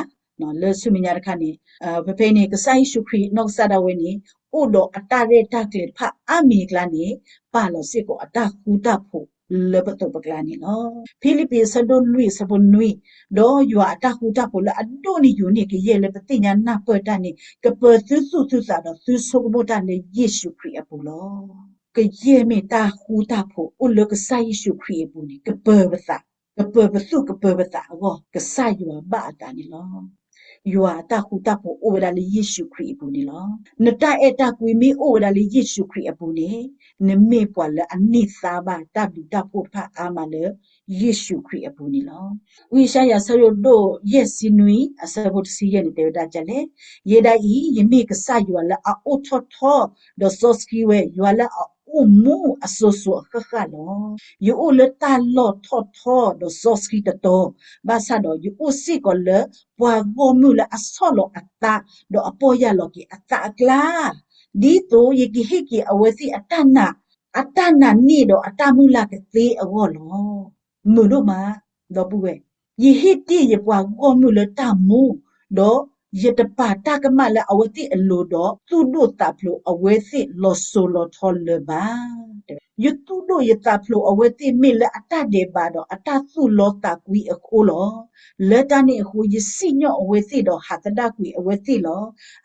လၢဆူမဲာ်ညါတခါန့ၣ် ဖဲဖဲအံၤန့ၣ် ကစၢ်ယ့ၣ်ၡူးခရံာ်နီၢ်ကစၢ်ဒၣ်ဝဲန့ၣ် အိၣ်ဒီးအတၢ်ရဲၣ်တၢ်ကျဲၤတဖၣ်အါမံၤအကျါန့ၣ် ပာ်လီၤစ့ၢ်ကီးအတၢ်ဃူတၢ်ဖိးလၢပသိးပကျါန့ၣ်လီၤ. ဖံလံးပံးအဆၢဒိၣ်လွံၢ်အဆၢဖိနွံ, ဒီးယွၤအတၢ်ဃူတၢ်ဖိးလၢအဒိၣ်န့ၢ်ယိာ်န့ၢ်ကယဲၢ်လၢပသ့ၣ်ညါနၢ်ပၢၢ်တၢ်န့ၣ် ကပၢၤသုသူၣ်သုသးဒီးသုဆိကမိၣ်တၢ်လၢယ့ၣ်ၡူးခရံာ်အပူၤလီၤ. ကယဲၢ်မ့ၢ်တၢ်ဃူတၢ်ဖိးအိၣ်လၢကစၢ်ယ့ၣ်ၡူးခရံာ်အပူၤန့ၣ် ကပၢၤပသး, ကပၢၤပသူၣ်ကပၢၤပသးအဂီၢ် ကစၢ်ယွၤဘၣ်အသးန့ၣ်လီၤ. ယွၤအတၢ်ဃူတၢ်ဖိးအိၣ်ဝဲဒၣ်လၢယ့ၣ်ၡူးခရံာ်အပူၤန့ၣ်လီၤ. နတၢ်အဲၣ်တၢ်ကွံမ့ၢ်အိၣ်ဝဲဒၣ်လၢယ့ၣ်ၡူးခရံာ်အပူၤန့ၣ် နမ့ၢ်ပှၤလၢအန့ၢ်သါဘၣ်တၢ်ဘျုးတၢ်ဖှိၣ်တဖၣ်အါမးလၢ ယ့ၣ်ၡူးခရံာ်အပူၤန့ၣ်လီၤ. ဝံယၡါယၤအဆၢဒိၣ်ယဲၢ်ဆံနွံ အဆၢဖိတဆံယဲၢ်န့ၣ် တဲဝဲဒၣ်ဒ်လဲၣ်, ယဲဒၣ်အံၤ ယမ့ၢ်ကစၢ်ယွၤလၢအအိၣ်ထီၣ်ထီ ဒီးစီဆှံဝဲ, ယွၤလၢအအိၣ်မူအစိၤစိၤအဃၣ်ဃၣ်လီၤ. ယအိၣ်လၢတၢ်လီၢ်ထီၣ်ထီဒီးစီဆှံတတီၤ, ဘၣ်ဆၣ်ဒီးယအိၣ်စ့ၢ်ကီးလၢပှၤဂီၢ်မုၢ်လၢအဆီၣ်လီၤအသး ဒီးအပီၢ်ယၢ်လီၤက့ၤအသးအကျါ, ဒ်သိးယကဟ့ၣ်က့ၤအဝဲသ့ၣ်အတၢ်နာ်, အတၢ်နာ်န့ၢ်ဒီးအတၢ်မုၢ်လၢ်ကသ့အဂီၢ်လီၤ. မုာ်ဒိၣ်မး, ဒီပုၢ်ဝဲၢ်, ယဟ့ၣ်တ့ၢ်ယပှၤဂီၢ်မုၢ်လၢတၢ်မူ, ဒီးယတပာ်တၢ်ကမၣ်လၢအဝဲသ့ၣ်အလိၤဒီး သူၣ်ဒိၣ်သးဖျိးအဝဲသ့ၣ်လီၤစိၤလီၤထီလၢၤဘၣ်. ယသူၣ်ဒိၣ်ယသးဖျိးအဝဲသ့ၣ်မ့ၢ်လၢအတၢ်ဒဲးဘးဒီးအတၢ်သူၣ်လီသးကွံအဃိလီၤ. လၢတၢ်န့ၣ်အဃိ ယစံၣ်ညီၣ်အဝဲသ့ၣ်ဒီးဟးသဒၣ်ကွံာ်အဝဲသ့ၣ်လီၤ.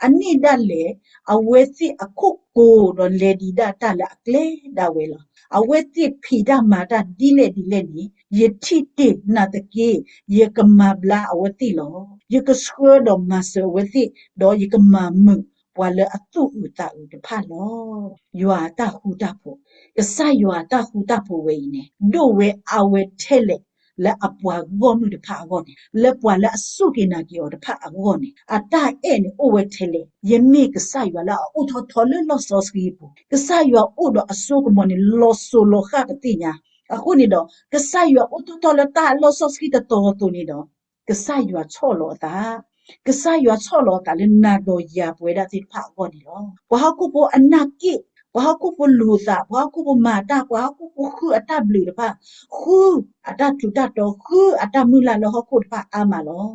အန့ၣ်ဒၣ်လဲာ် အဝဲသ့ၣ်အခိၣ်ကိၤဒီးလဲၤဒံးဒၣ်တၢ်လၢအကျဲဒၣ်ဝဲလီၤ. အဝဲသ့ၣ်ဖံးတၢ်မၤတၢ်ဒ်လဲၣ်ဒ်လဲၣ်န့ၣ် ယထံၣ်တ့ၢ်နာ်သက့ ယကမၤဘျါအဝဲသ့ၣ်လီၤ. ယကဆှၢဒီးမၤစၢၤအဝဲသ့ၣ်, ဒီးယကမၤမုာ်ပှၤလၢအသူၣ်အုးသးအုးတဖၣ်လီၤ. ယွၤအတၢ်ဃူတၢ်ဖိး, ကစၢ်ယွၤအတၢ်ဃူတၢ်ဖိးဝဲအံၤန့ၣ် ဒိၣ်ဝဲအါဝဲထဲလဲၣ် လၢအပှၤဂီၢ်မုၢ်တဖၣ်အဂီၢ်န့ၣ်, လၢပှၤလၢအစူၢ်က့ၤနာ်က့ၤအီၤတဖၣ်အဂီၢ်န့ၣ်, အတၢ်အဲၣ်န့ၣ်အိၣ်ဝဲထဲလဲၣ်. ယမ့ၢ်ကစၢ်ယွၤလၢအအိၣ်ထီၣ်ထီလၢလီၢ်စီဆှံအပူၤ, ကစၢ်ယွၤအိၣ်ဒီးအစိကမီၤန့ၣ် လီၤစိၤလီၤဃၣ်ပသ့ၣ်ညါ. အဃိန့ၣ်ဒီး ကစၢ်ယွၤအိၣ်ထီၣ်ထီလၢတၢ်လီၢ်စီဆှံတတီၤအသိးန့ၣ်ဒီး ကစၢ်ယွၤဆီၣ်လီၤအသး, ကစၢ်ယွၤဆီၣ်လီၤအသးလၢနၤဒီးယၤပဝဲဒၣ်သ့ၣ်တဖၣ်အဂီၢ်န့ၣ်လီၤ. ပှၤဟီၣ်ခိၣ်ဖိအနၢ်က့ၣ်, ပှၤဟီၣ်ခိၣ်ဖိလူၤသး, ပှၤဟီၣ်ခိၣ်ဖိမၤတၢ်, ပှၤဟီၣ်ခိၣ်ဖိဃုအတၢ်ဘျုးတဖၣ်, ဃုအတၢ်ထူးတၢ်တီၤ, ဃုအတၢ်မုၢ်လၢ်လၢဟီၣ်ခိၣ်တဖၣ်အါမးလီၤ.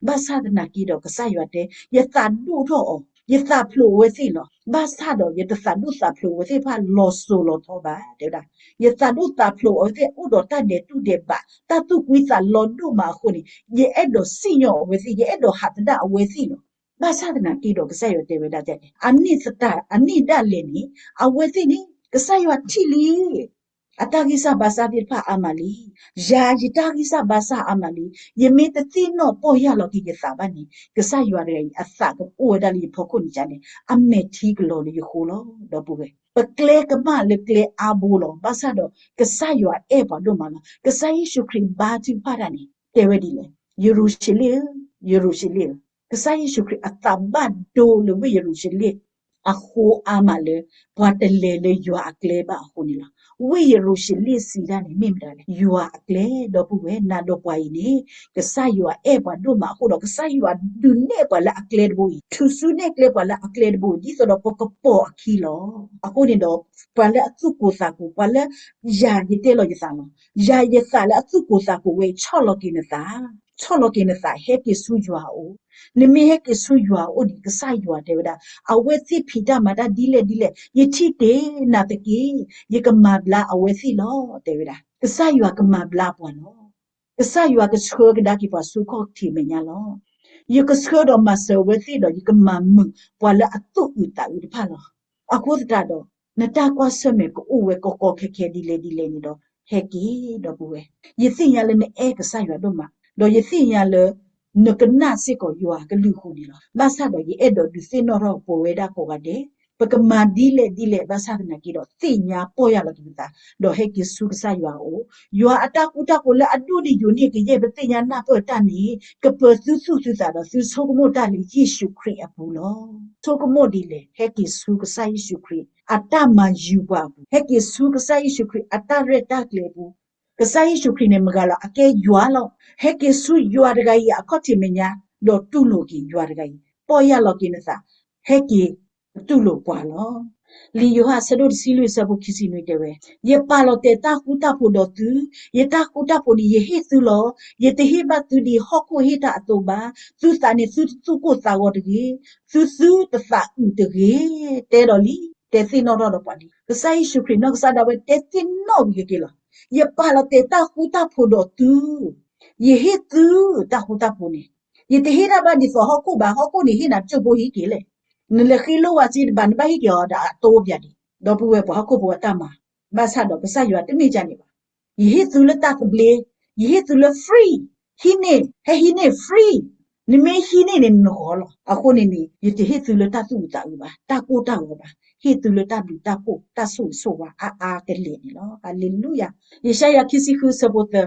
ဘၣ်ဆၣ်သနာ်က့ဒီး ကစၢ်ယွၤတဲ, ယသးဒိၣ်ထီၣ်အီၤ, ယသးဖျိးအဝဲသ့ၣ်လီၤ. ဘၣ်ဆၣ်ဒီးယတသးဒိၣ်သးဖျိးအဝဲသ့ၣ်တဖၣ်လီၤစိၤလီၤထီဘၣ်, တဲဝဲဒၣ်. ယသးဒိၣ်သးဖျိးအဝဲသ့ၣ်အိၣ်ဒီးတၢ်ဒဲးတူၢ်ဒဲးဘး, တၢ်သူၣ်ကွံသးလီဒိၣ်မးအဃိန့ၣ်, ယအဲၣ်ဒိးစံၣ်ညီၣ်အဝဲသ့ၣ်, ယအဲၣ်ဒိးဟးသဒၣ်အဝဲသ့ၣ်လီၤ. ဘၣ်ဆၣ်သနာ်က့ဒီး ကစၢ်ယွၤတဲဝဲဒၣ်ဒ်လဲၣ်, အန့ၣ်သတး, အန့ၣ်ဒၣ်လဲာ်န့ၣ်, အဝဲသ့ၣ်န့ၣ် ကစၢ်ယွၤထံၣ်လံ အတၢ်ဂံၢ်စၢ်ဘါစၢ်သ့ၣ်တဖၣ်အါမးလံ. ယၤယတၢ်ဂံၢ်စၢ်ဘါစၢ်အါမးလံ. ယမ့ၢ်တသ့ၣ်နီၣ်ပီၢ်ယၢ်လီၤက့ၤယသးဘၣ်န့ၣ်, ကစၢ်ယွၤတဂၤအံၤ အသးကအိၣ်ဝဲဒၣ်လၢယဖီခိၣ်န့ၣ်ဒ်လဲၣ်, အမဲာ်ထံကလီၤလၢယဃိလီၤ. ဒီပုၢ်ဝဲၢ်, ပကျဲကမၣ်လၢကျဲအါဘိလီၤ. ဘၣ်ဆၣ်ဒီး ကစၢ်ယွၤအဲၣ်ပှၤဒိၣ်မးလီၤ. ကစၢ်ယ့ၣ်ၡူးခရံာ်ဘါထုကဖၣ်တၢ်န့ၣ် တဲဝဲဒ်လဲၣ်, ယရူၤၡလ့ၣ်ဧၢ, ယရူၤၡလ့ၣ်ဧၢ. ကစၢ်ယ့ၣ်ၡူးခရံာ်အသးဘၣ်ဒိလၢဝ့ၢ်ယရူၤၡလ့ၣ် အဃိအါမးလၢ ပှၤတလဲၤလၢယွၤအကျဲဘၣ်အဃိန့ၣ်လီၤ. ဝ့ၢ်ယရူၤၡလ့ၣ်စံးတၢ်န့ၣ် မ့ၢ်မတၤလဲၣ်, ယွၤအကျဲ. ဒီပုၢ်ဝဲၢ်, နၤဒီးပှၤအံၤန့ၣ် ကစၢ်ယွၤအဲၣ်ပှၤဒိၣ်မးအဃိဒီး ကစၢ်ယွၤဒုးနဲၣ်ပှၤလၢအကျဲတဘိအံၤ, ထုးစုနဲၣ်ကျဲပှၤလၢအကျဲတဘိအံၤ ဒ်သိးဒီးပကပိာ်အခံလီၤ. အဃိန့ၣ်ဒီး ပှၤလၢအသူၣ်ကိၢ်သးကိၢ်, ပှၤလၢ ယၤယတဲလီၤယသးလီၤ. ယၤယသးလၢအသူၣ်ကိၢ်သးကိၢ်ဝဲအံၤ ဆီၣ်လီၤက့ၤနသး, ဆီၣ်လီၤက့ၤနသး ဟဲက့ၤဆူယွၤအအိၣ်. နမ့ၢ်ဟဲက့ၤဆူယွၤအအိၣ်န့ၣ် ကစၢ်ယွၤတဲဝဲဒၣ်, အဝဲသ့ၣ်ဖံးတၢ်မၤတၢ်ဒ်လဲၣ်ဒ်လဲၣ် ယထံၣ်တ့ၢ်နာ်သက့ ယကမၤဘျါအဝဲသ့ၣ်လီၤ တဲဝဲဒၣ်. ကစၢ်ယွၤကမၤဘျါပှၤလီၤ. ကစၢ်ယွၤကဆှၢကဒါက့ၤပှၤဆူခီၣ်ထံးမဲာ်ညါလီၤ. ယကဆှၢဒီးမၤစၢၤအဝဲသ့ၣ်ဒီး ယကမၤမုာ်ပှၤလၢအသူၣ်အုးသးအုးတဖၣ်လီၤ. အဃိသတးဒီး နတၢ်ကွၢ်ဆၢၣ်မဲာ်ကအိၣ်ဝဲကီကီခဲခဲဒ်လဲၣ်ဒ်လဲၣ်န့ၣ်ဒီး ဟဲက့ၤ ဒီပုၢ်ဝဲၢ်. ယသ့ၣ်ညါလၢနအဲၣ်ကစၢ်ယွၤဒိၣ်မး, ဒီးယသ့ၣ်ညါလၢ နကနၣ်စ့ၢ်ကီးယွၤအကလုၢ်အဃိန့ၣ်လီၤ. ဘၣ်ဆၣ်ဒီးယအဲၣ်ဒိးဒုးသ့ၣ်နီၣ်ထီၣ်ပဝဲဒၣ်ကိးဂၤဒဲး, ပကမၤဒ်လဲၣ်ဒ်လဲၣ် ဘၣ်ဆၣ်သနာ်က့ဒီး သ့ၣ်ညါပီၢ်ယၢ်လီၤက့ၤပသး, ဒီးဟဲက့ၤဆူကစၢ်ယွၤအအိၣ်. ယွၤအတၢ်ဃူတၢ်ဖိးလၢအဒိၣ်န့ၢ်ယိာ်န့ၢ်ကယဲၢ်ပသ့ၣ်ညါနၢ်ပၢၢ်တၢ်န့ၣ် ကပၢၤသုသူၣ်သုသးဒီးသုဆိကမိၣ်တၢ်လၢယ့ၣ်ၡူးခရံာ်အပူၤလီၤ. ဆိကမိၣ်ဒ်လဲၣ်, ဟဲက့ၤဆူကစၢ်ယ့ၣ်ၡူးခရံာ်အတၢ်မၤယုၤပှၤအပူၤ, ဟဲက့ၤဆူကစၢ်ယ့ၣ်ၡူးခရံာ်အတၢ်ရဲၣ်တၢ်ကျဲၤအပူၤ. ကစၢ်ယ့ၣ်ၡူးခရံာ်န့ၣ် မတၤဂၤလီၤ, အကဲယွၤလီၤ. ဟဲက့ၤဆူယွၤတဂၤအံၤအခီၣ်ထံးမဲာ်ညါ, ဒီးတူၢ်လိာ်က့ၤယွၤတဂၤအံၤ, ပီၢ်ယၢ်လီၤက့ၤနသး, ဟဲက့ၤတူၢ်လိာ်ပှၤလီၤ. လံာ်ယိၤဟၣ်အဆၢဒိၣ်တဆံလွံၢ်အဆၢဖိခံဆံနွံတဲဝဲ, ယပာ်လီၤတဲာ်တၢ်ဃူတၢ်ဖိးဒီးသု, ယတၢ်ဃူတၢ်ဖိးန့ၣ် ယဟ့ၣ်သုလီၤ. ယတဟ့ၣ်ဘၣ်သုဒ်ဟီၣ်ခိၣ်ဟ့ၣ်တၢ်အသိးဘၣ်. သုသးန့ၣ်သုတသူၣ်ကိၢ်သးဂီၤတဂ့ၤ, သုသုတသးအုးတဂ့ၤ. တဲဒီးလံ, တဲသ့ၣ်နီၣ်ထီၣ်ဒီးပှၤလံ. ကစၢ်ယ့ၣ်ၡူးခရံာ်နီၢ်ကစၢ်ဒၣ်ဝဲတဲသ့ၣ်နီၣ်ဝံၤက့ၤလီၤ. ယပာ်လီၤတဲာ်တၢ်ဃူတၢ်ဖိးဒီးသု, ယဟ့ၣ်သုတၢ်ဃူတၢ်ဖိးန့ၣ်, ယတဟ့ၣ်တၢ်ဘၣ်ဒ်သိးဟီၣ်ခိၣ်ဘၣ်, ဟီၣ်ခိၣ်န့ၣ်ဟ့ၣ်နၤကၠိဖိဟံးက့ၤလဲၣ်. နလဲၤဃ့လိၢ်ဝါစ့တဘၣ် နဘၣ်ဟ့ၣ်က့ၤအီၤဒီးအတိအပၠးဒံး. ဒီပုၢ်ဝဲၢ်ပှၤဟီၣ်ခိၣ်ဖိအတၢ်မၤ, ဘၣ်ဆၣ်ဒီးကစၢ်ယွၤတမ့ၢ်ဒ်န့ၣ်ဘၣ်. ယဟ့ၣ်သုလၢတၢ်သဘျ့, ယဟ့ၣ်သုလၢ free, ဟံးန့ၢ်, ဟဲဟံးန့ၢ် free, နမ့ၢ်ဟံးန့ၢ်န့ၣ်နဂီၢ်လီၤ. အဃိန့ၣ်န့ၣ် ယတဟ့ၣ်သုလၢတၢ်သူၣ်အုးသးအုးဘၣ်, တၢ်ကိၢ်တၢ်ဂီၤဘၣ်, ဟ့ၣ်သုလၢတၢ်ဘျုးတၢ်ဖှိၣ် တၢ်ဆိၣ်ဂ့ၤဆိၣ်ဝါအါအါကလဲာ်န့ၣ်လီၤ. ဟါလ့လူယၤ. ယၡါယၤခံဆံဃုဆၢဖိသၢ,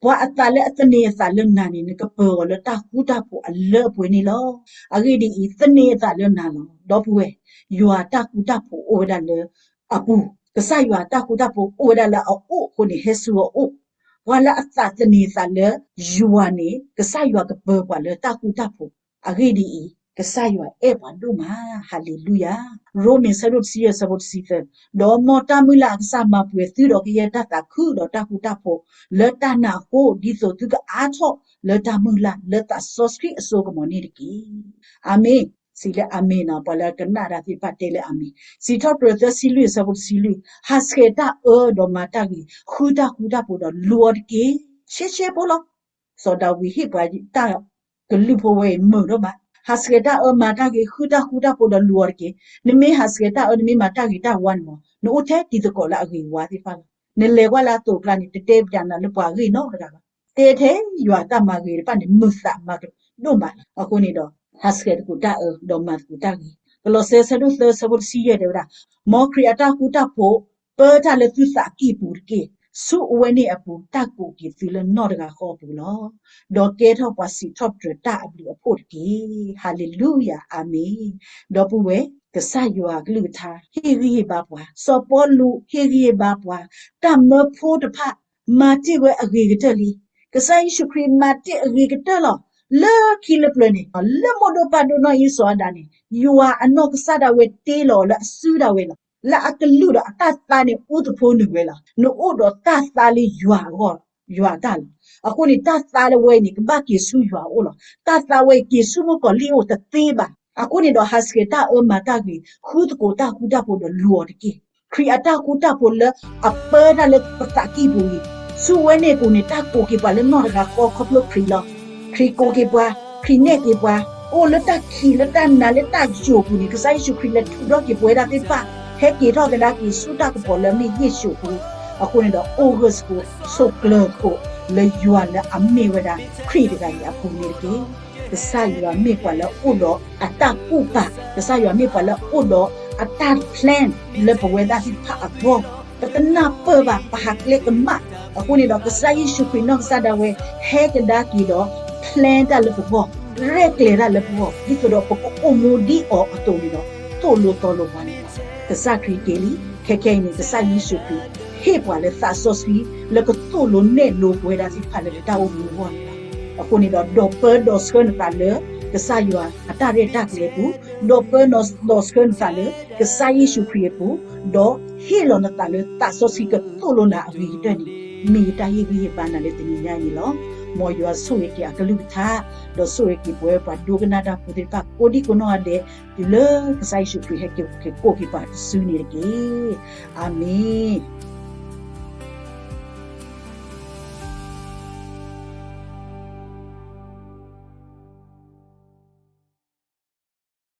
ပှၤအသးလၢအသန့ၤအသးလၢနၤန့ၣ် နကပၢၤအီၤလၢတၢ်ဃူတၢ်ဖိးအလၢအပှဲၤန့ၣ်လီၤ. အဂ့ၢ်ဒ်အံၤ, သန့ၤအသးလၢနၤလီၤ. ဒီပုၢ်ဝဲၢ်, ယွၤတၢ်ဃူတၢ်ဖိးအိၣ်ဝဲဒၣ်လၢအပူၤ, ကစၢ်ယွၤတၢ်ဃူတၢ်ဖိးအိၣ်ဝဲဒၣ်လၢအအိၣ်အဃိန့ၣ် ဟဲဆူအအိၣ်. ပှၤလၢအသးသန့ၤအသးလၢယွၤန့ၣ် ကစၢ်ယွၤကပၢၤပှၤလၢတၢ်ဃူတၢ်ဖိး. အဂ့ၢ်ဒ်အံၤ, ကစၢ်ယွၤအဲၣ်ပှၤဒိၣ်မး. ဟါလ့လူယၤ. ရိမ့ၤဆၢဒိၣ်တဆံယဲၢ်ဆၢဖိတဆံသၢ, ဒီးမ်တၢ်မုၢ်လၢ်အကစၢ်မၤပှဲၤသုဒီးကယဲၢ်တၢ်သးခု ဒီးတၢ်ဃူတၢ်ဖိးလၢတၢ်နာ်အဃိ, ဒ်သိးသုကအါထီၣ်လၢတၢ်မုၢ်လၢ်လၢသးစီဆှံအစိကမီၤန့ၣ်တက့ၢ်. အၤမ့ၣ်. စံးလၢအၤမ့ၣ်နီၤ, ပှၤလၢအကနၣ်တၢ်သ့ၣ်တဖၣ်တဲလၢအၤမ့ၣ်. စံးထီၣ်ပတြၢၤသၢဆံလွံၢ်အဆၢဖိတဆံလွံၢ်, ဟးဆှဲးတၢ်အၢဒီးမၤတၢ်ဂ့ၤ, ဃုတၢ်ဃူတၢ်ဖိးဒီးလူၤအီၤတက့ၢ်. ရှဲရှဲဖိလီၤ. စီၤဒၤဝံးဟ့ၣ်ပှၤတၢ်ကလုၢ်ဖိဝဲအံၤမုာ်ဒိၣ်မး, ဟးဆှဲးတၢ်အၢမၤတၢ်ဂ့ၤ, ဃုတၢ်ဃူတၢ်ဖိးဒီးလူၤအီၤတက့ၢ်. နမ့ၢ်ဟးဆှဲးတၢ်အၢ နမ့ၢ်မၤတၢ်ဂ့ၤတၢ်ဝါန့ၣ်မး, နအိၣ်ထဲတံၤသကိးလၢအဂ့ၤဝါသ့ၣ်တဖၣ်လီၤ. နလဲၤကွၢ်လၢအသိးအကျါန့ၣ် တတဲပျးနၤလၢပှၤအဂ့ၢ်နီတဂၤဘၣ်. တဲထဲယွၤအတၢ်မၤဂ့ၤတဖၣ်န့ၣ် မုာ်သးမၤကဒိၣ်မးလီၤ. အဃိန့ၣ်ဒီး ဟးဆှဲးသကိးတၢ်အၢ ဒီးမၤသကိးတၢ်ဂ့ၤ. ကလီးစဲဆၢဒိၣ်သၢဆၢဖိတဆံယဲၢ်တဲဝဲဒၣ်, မ်ခရံာ်အတၢ်ဃူတၢ်ဖိး ပၢတၢ်လၢသုသးကံၢ်ပူၤတက့ၢ်. ဆူအဝဲန့ၣ်အပူၤ တၢ်ကိးက့ၤသုလၢနီၢ်တဂၤဃီအပူၤလီၤ. ဒီးကဲထီၣ်ပှၤစံးထီၣ်ပတြၢၤတၢ်အဘျုးအဖှိၣ်တက့ၢ်. ဟါလ့လူယၤ, အၤမ့ၣ်. ဒီပုၢ်ဝဲၢ်, ကစၢ်ယွၤအကလုၢ်ကထါ ဟ့ၣ်ဂံၢ်ဟ့ၣ်ဘါပှၤ, စီၤပီလူးဟ့ၣ်ဂံၢ်ဟ့ၣ်ဘါပှၤ, တၢ်မၢဖိတဖၣ် မၤတ့ၢ်ဝဲအဂ့ၤကတၢၢ်လံ. ကစၢ်ယ့ၣ်ၡူးခရံာ်မၤတ့ၢ်အဂ့ၤကတၢၢ်လီၤ. လၢခံလၢပျၢၤန့ၣ်, လၢမိၢ်ဒိၣ်ပၢ်ဒိၣ်နီၢ်အံၣ်စီၤအၤဒၣ်န့ၣ်, ယွၤအနီၢ်ကစၢ်ဒၣ်ဝဲတ့လီၤအီၤလၢအစုဒၣ်ဝဲလီၤ. လၢအကလုၢ်ဒီးအတၢ်သါန့ၣ် အူသဖှိနုာ်ဝဲလီၤ. နအိၣ်ဒီးတၢ်သါလၢယွၤအဂီၢ်, ယွၤအတၢ်လီၤ. အဃိန့ၣ် တၢ်သါလၢဝဲအံၤန့ၣ် ကဘၣ်က့ၤဆူယွၤအအိၣ်လီၤ. တၢ်သါဝဲအံၤက့ၤဆူမုၣ်ကီၤလံၢ်အအိၣ်တသ့ဘၣ်. အဃိန့ၣ်ဒီး ဟးဆှဲးတၢ်အၢမၤတၢ်ဂ့ၤ, ဃုသကိးတၢ်ဃူတၢ်ဖိးဒီးလူၤအီၤတက့ၢ်. ခရံာ်အတၢ်ဃူတၢ်ဖိးလၢအပၢတၢ်လၢပသးကံၢ်ပူၤအံၤ, ဆူဝဲန့ၣ်အပူၤန့ၣ် တၢ်ကိးက့ၤပှၤလၢနီၢ်တဂၤဃီခီဖျိခရံာ်လီၤ. ခရံာ်ကိးက့ၤပှၤ, ခရံာ်နဲၣ်က့ၤပှၤ, အိၣ်လၢတၢ်ခံးလၢတၢ်နၤလၢတၢ်ယိာ်ပူၤန့ၣ် ကစၢ်ယ့ၣ်ၡူးခရံာ်လဲၤထုးထီၣ်က့ၤပဝဲဒၣ်သ့ၣ်တဖၣ်, ဟဲက့ၤထီၣ်ကဒါက့ၤဆူတၢ်ကပီၤလၢအမ့ၢ်ယ့ၣ်ၡူးအပူၤ. အဃိန့ၣ်ဒီး အိၣ်ဂၢၢ်သကိး, ဆိးကျၢၤသကိးလၢယွၤလၢအမ့ၢ်ဝဲဒၣ်ခရံာ်တဂၤအံၤအပူၤန့ၣ်တက့ၢ်. ကစၢ်ယွၤမ့ၢ်ပှၤလၢအအိၣ်ဒီးအတၢ်ကူၣ်ပာ်, ကစၢ်ယွၤမ့ၢ်ပှၤလၢအအိၣ်ဒီးအတၢ် plan လၢပဝဲဒၣ်သ့ၣ်တဖၣ်အဂီၢ်, ပတနၢ်ပၢၢ်ဘၣ် ပဟးကျဲကမၣ်. အဃိန့ၣ်ဒီး ကစၢ်ယ့ၣ်ၡူးခရံာ်နီၢ်ကစၢ်ဒၣ်ဝဲ ဟဲကဒါက့ၤဒီး plan တၢ်လၢပဂီၢ်, ရဲၣ်ကျဲၤတၢ်လၢပဂီၢ်, ဒ်သိးဒီးပကအိၣ်မူဒ်အီၤအသိးန့ၣ်ဒီး သိၣ်လိသီလိပှၤန့ၣ်လီၤ. ကစၢ်ခရံာ်က့ၤလံ, ခဲခဲအံၤန့ၣ် ကစၢ်ယ့ၣ်ၡူးခရံာ် ဟ့ၣ်ပှၤလၢသးစီဆှံ လၢကသိၣ်လိနဲၣ်လိပဝဲဒၣ်သ့ၣ်တဖၣ်လၢပတၢ်အိၣ်မူအဂီၢ်န့ၣ်လီၤ. အဃိန့ၣ်ဒီး ဒီးပၢဒီးဆှၢနသးလၢ ကစၢ်ယွၤအတၢ်ရဲၣ်တၢ်ကျဲၤအပူၤ, ဒီးပၢဒီးဆှၢနသးလၢ ကစၢ်ယ့ၣ်ၡူးခရံာ်အပူၤ, ဒီးဟ့ၣ်လီၤနသးလၢသးစီဆှံကသိၣ်လိနၤအဂ့ၤကတၢၢ်န့ၣ် မ့ၢ်ယတၢ်ဟ့ၣ်ဂံၢ်ဟ့ၣ်ဘါနၤလၢတနံၤညါအံၤန့ၣ်လီၤ. မ်ယွၤဆိၣ်ဂ့ၤက့ၤအကလုၢ်ကထါ, ဒီးဆိၣ်ဂ့ၤက့ၤပဝဲပှၤဒိကနၣ်တၢ်ဖိသ့ၣ်တဖၣ် ကိးဒံကိးနီၢ်ဂၤဒဲး, တုၤလၢကစၢ်ယ့ၣ်ၡူးခရံာ်ဟဲက့ၤကိးက့ၤပှၤတစုန့ၣ်တက့ၢ်. အၤမ့ၣ်.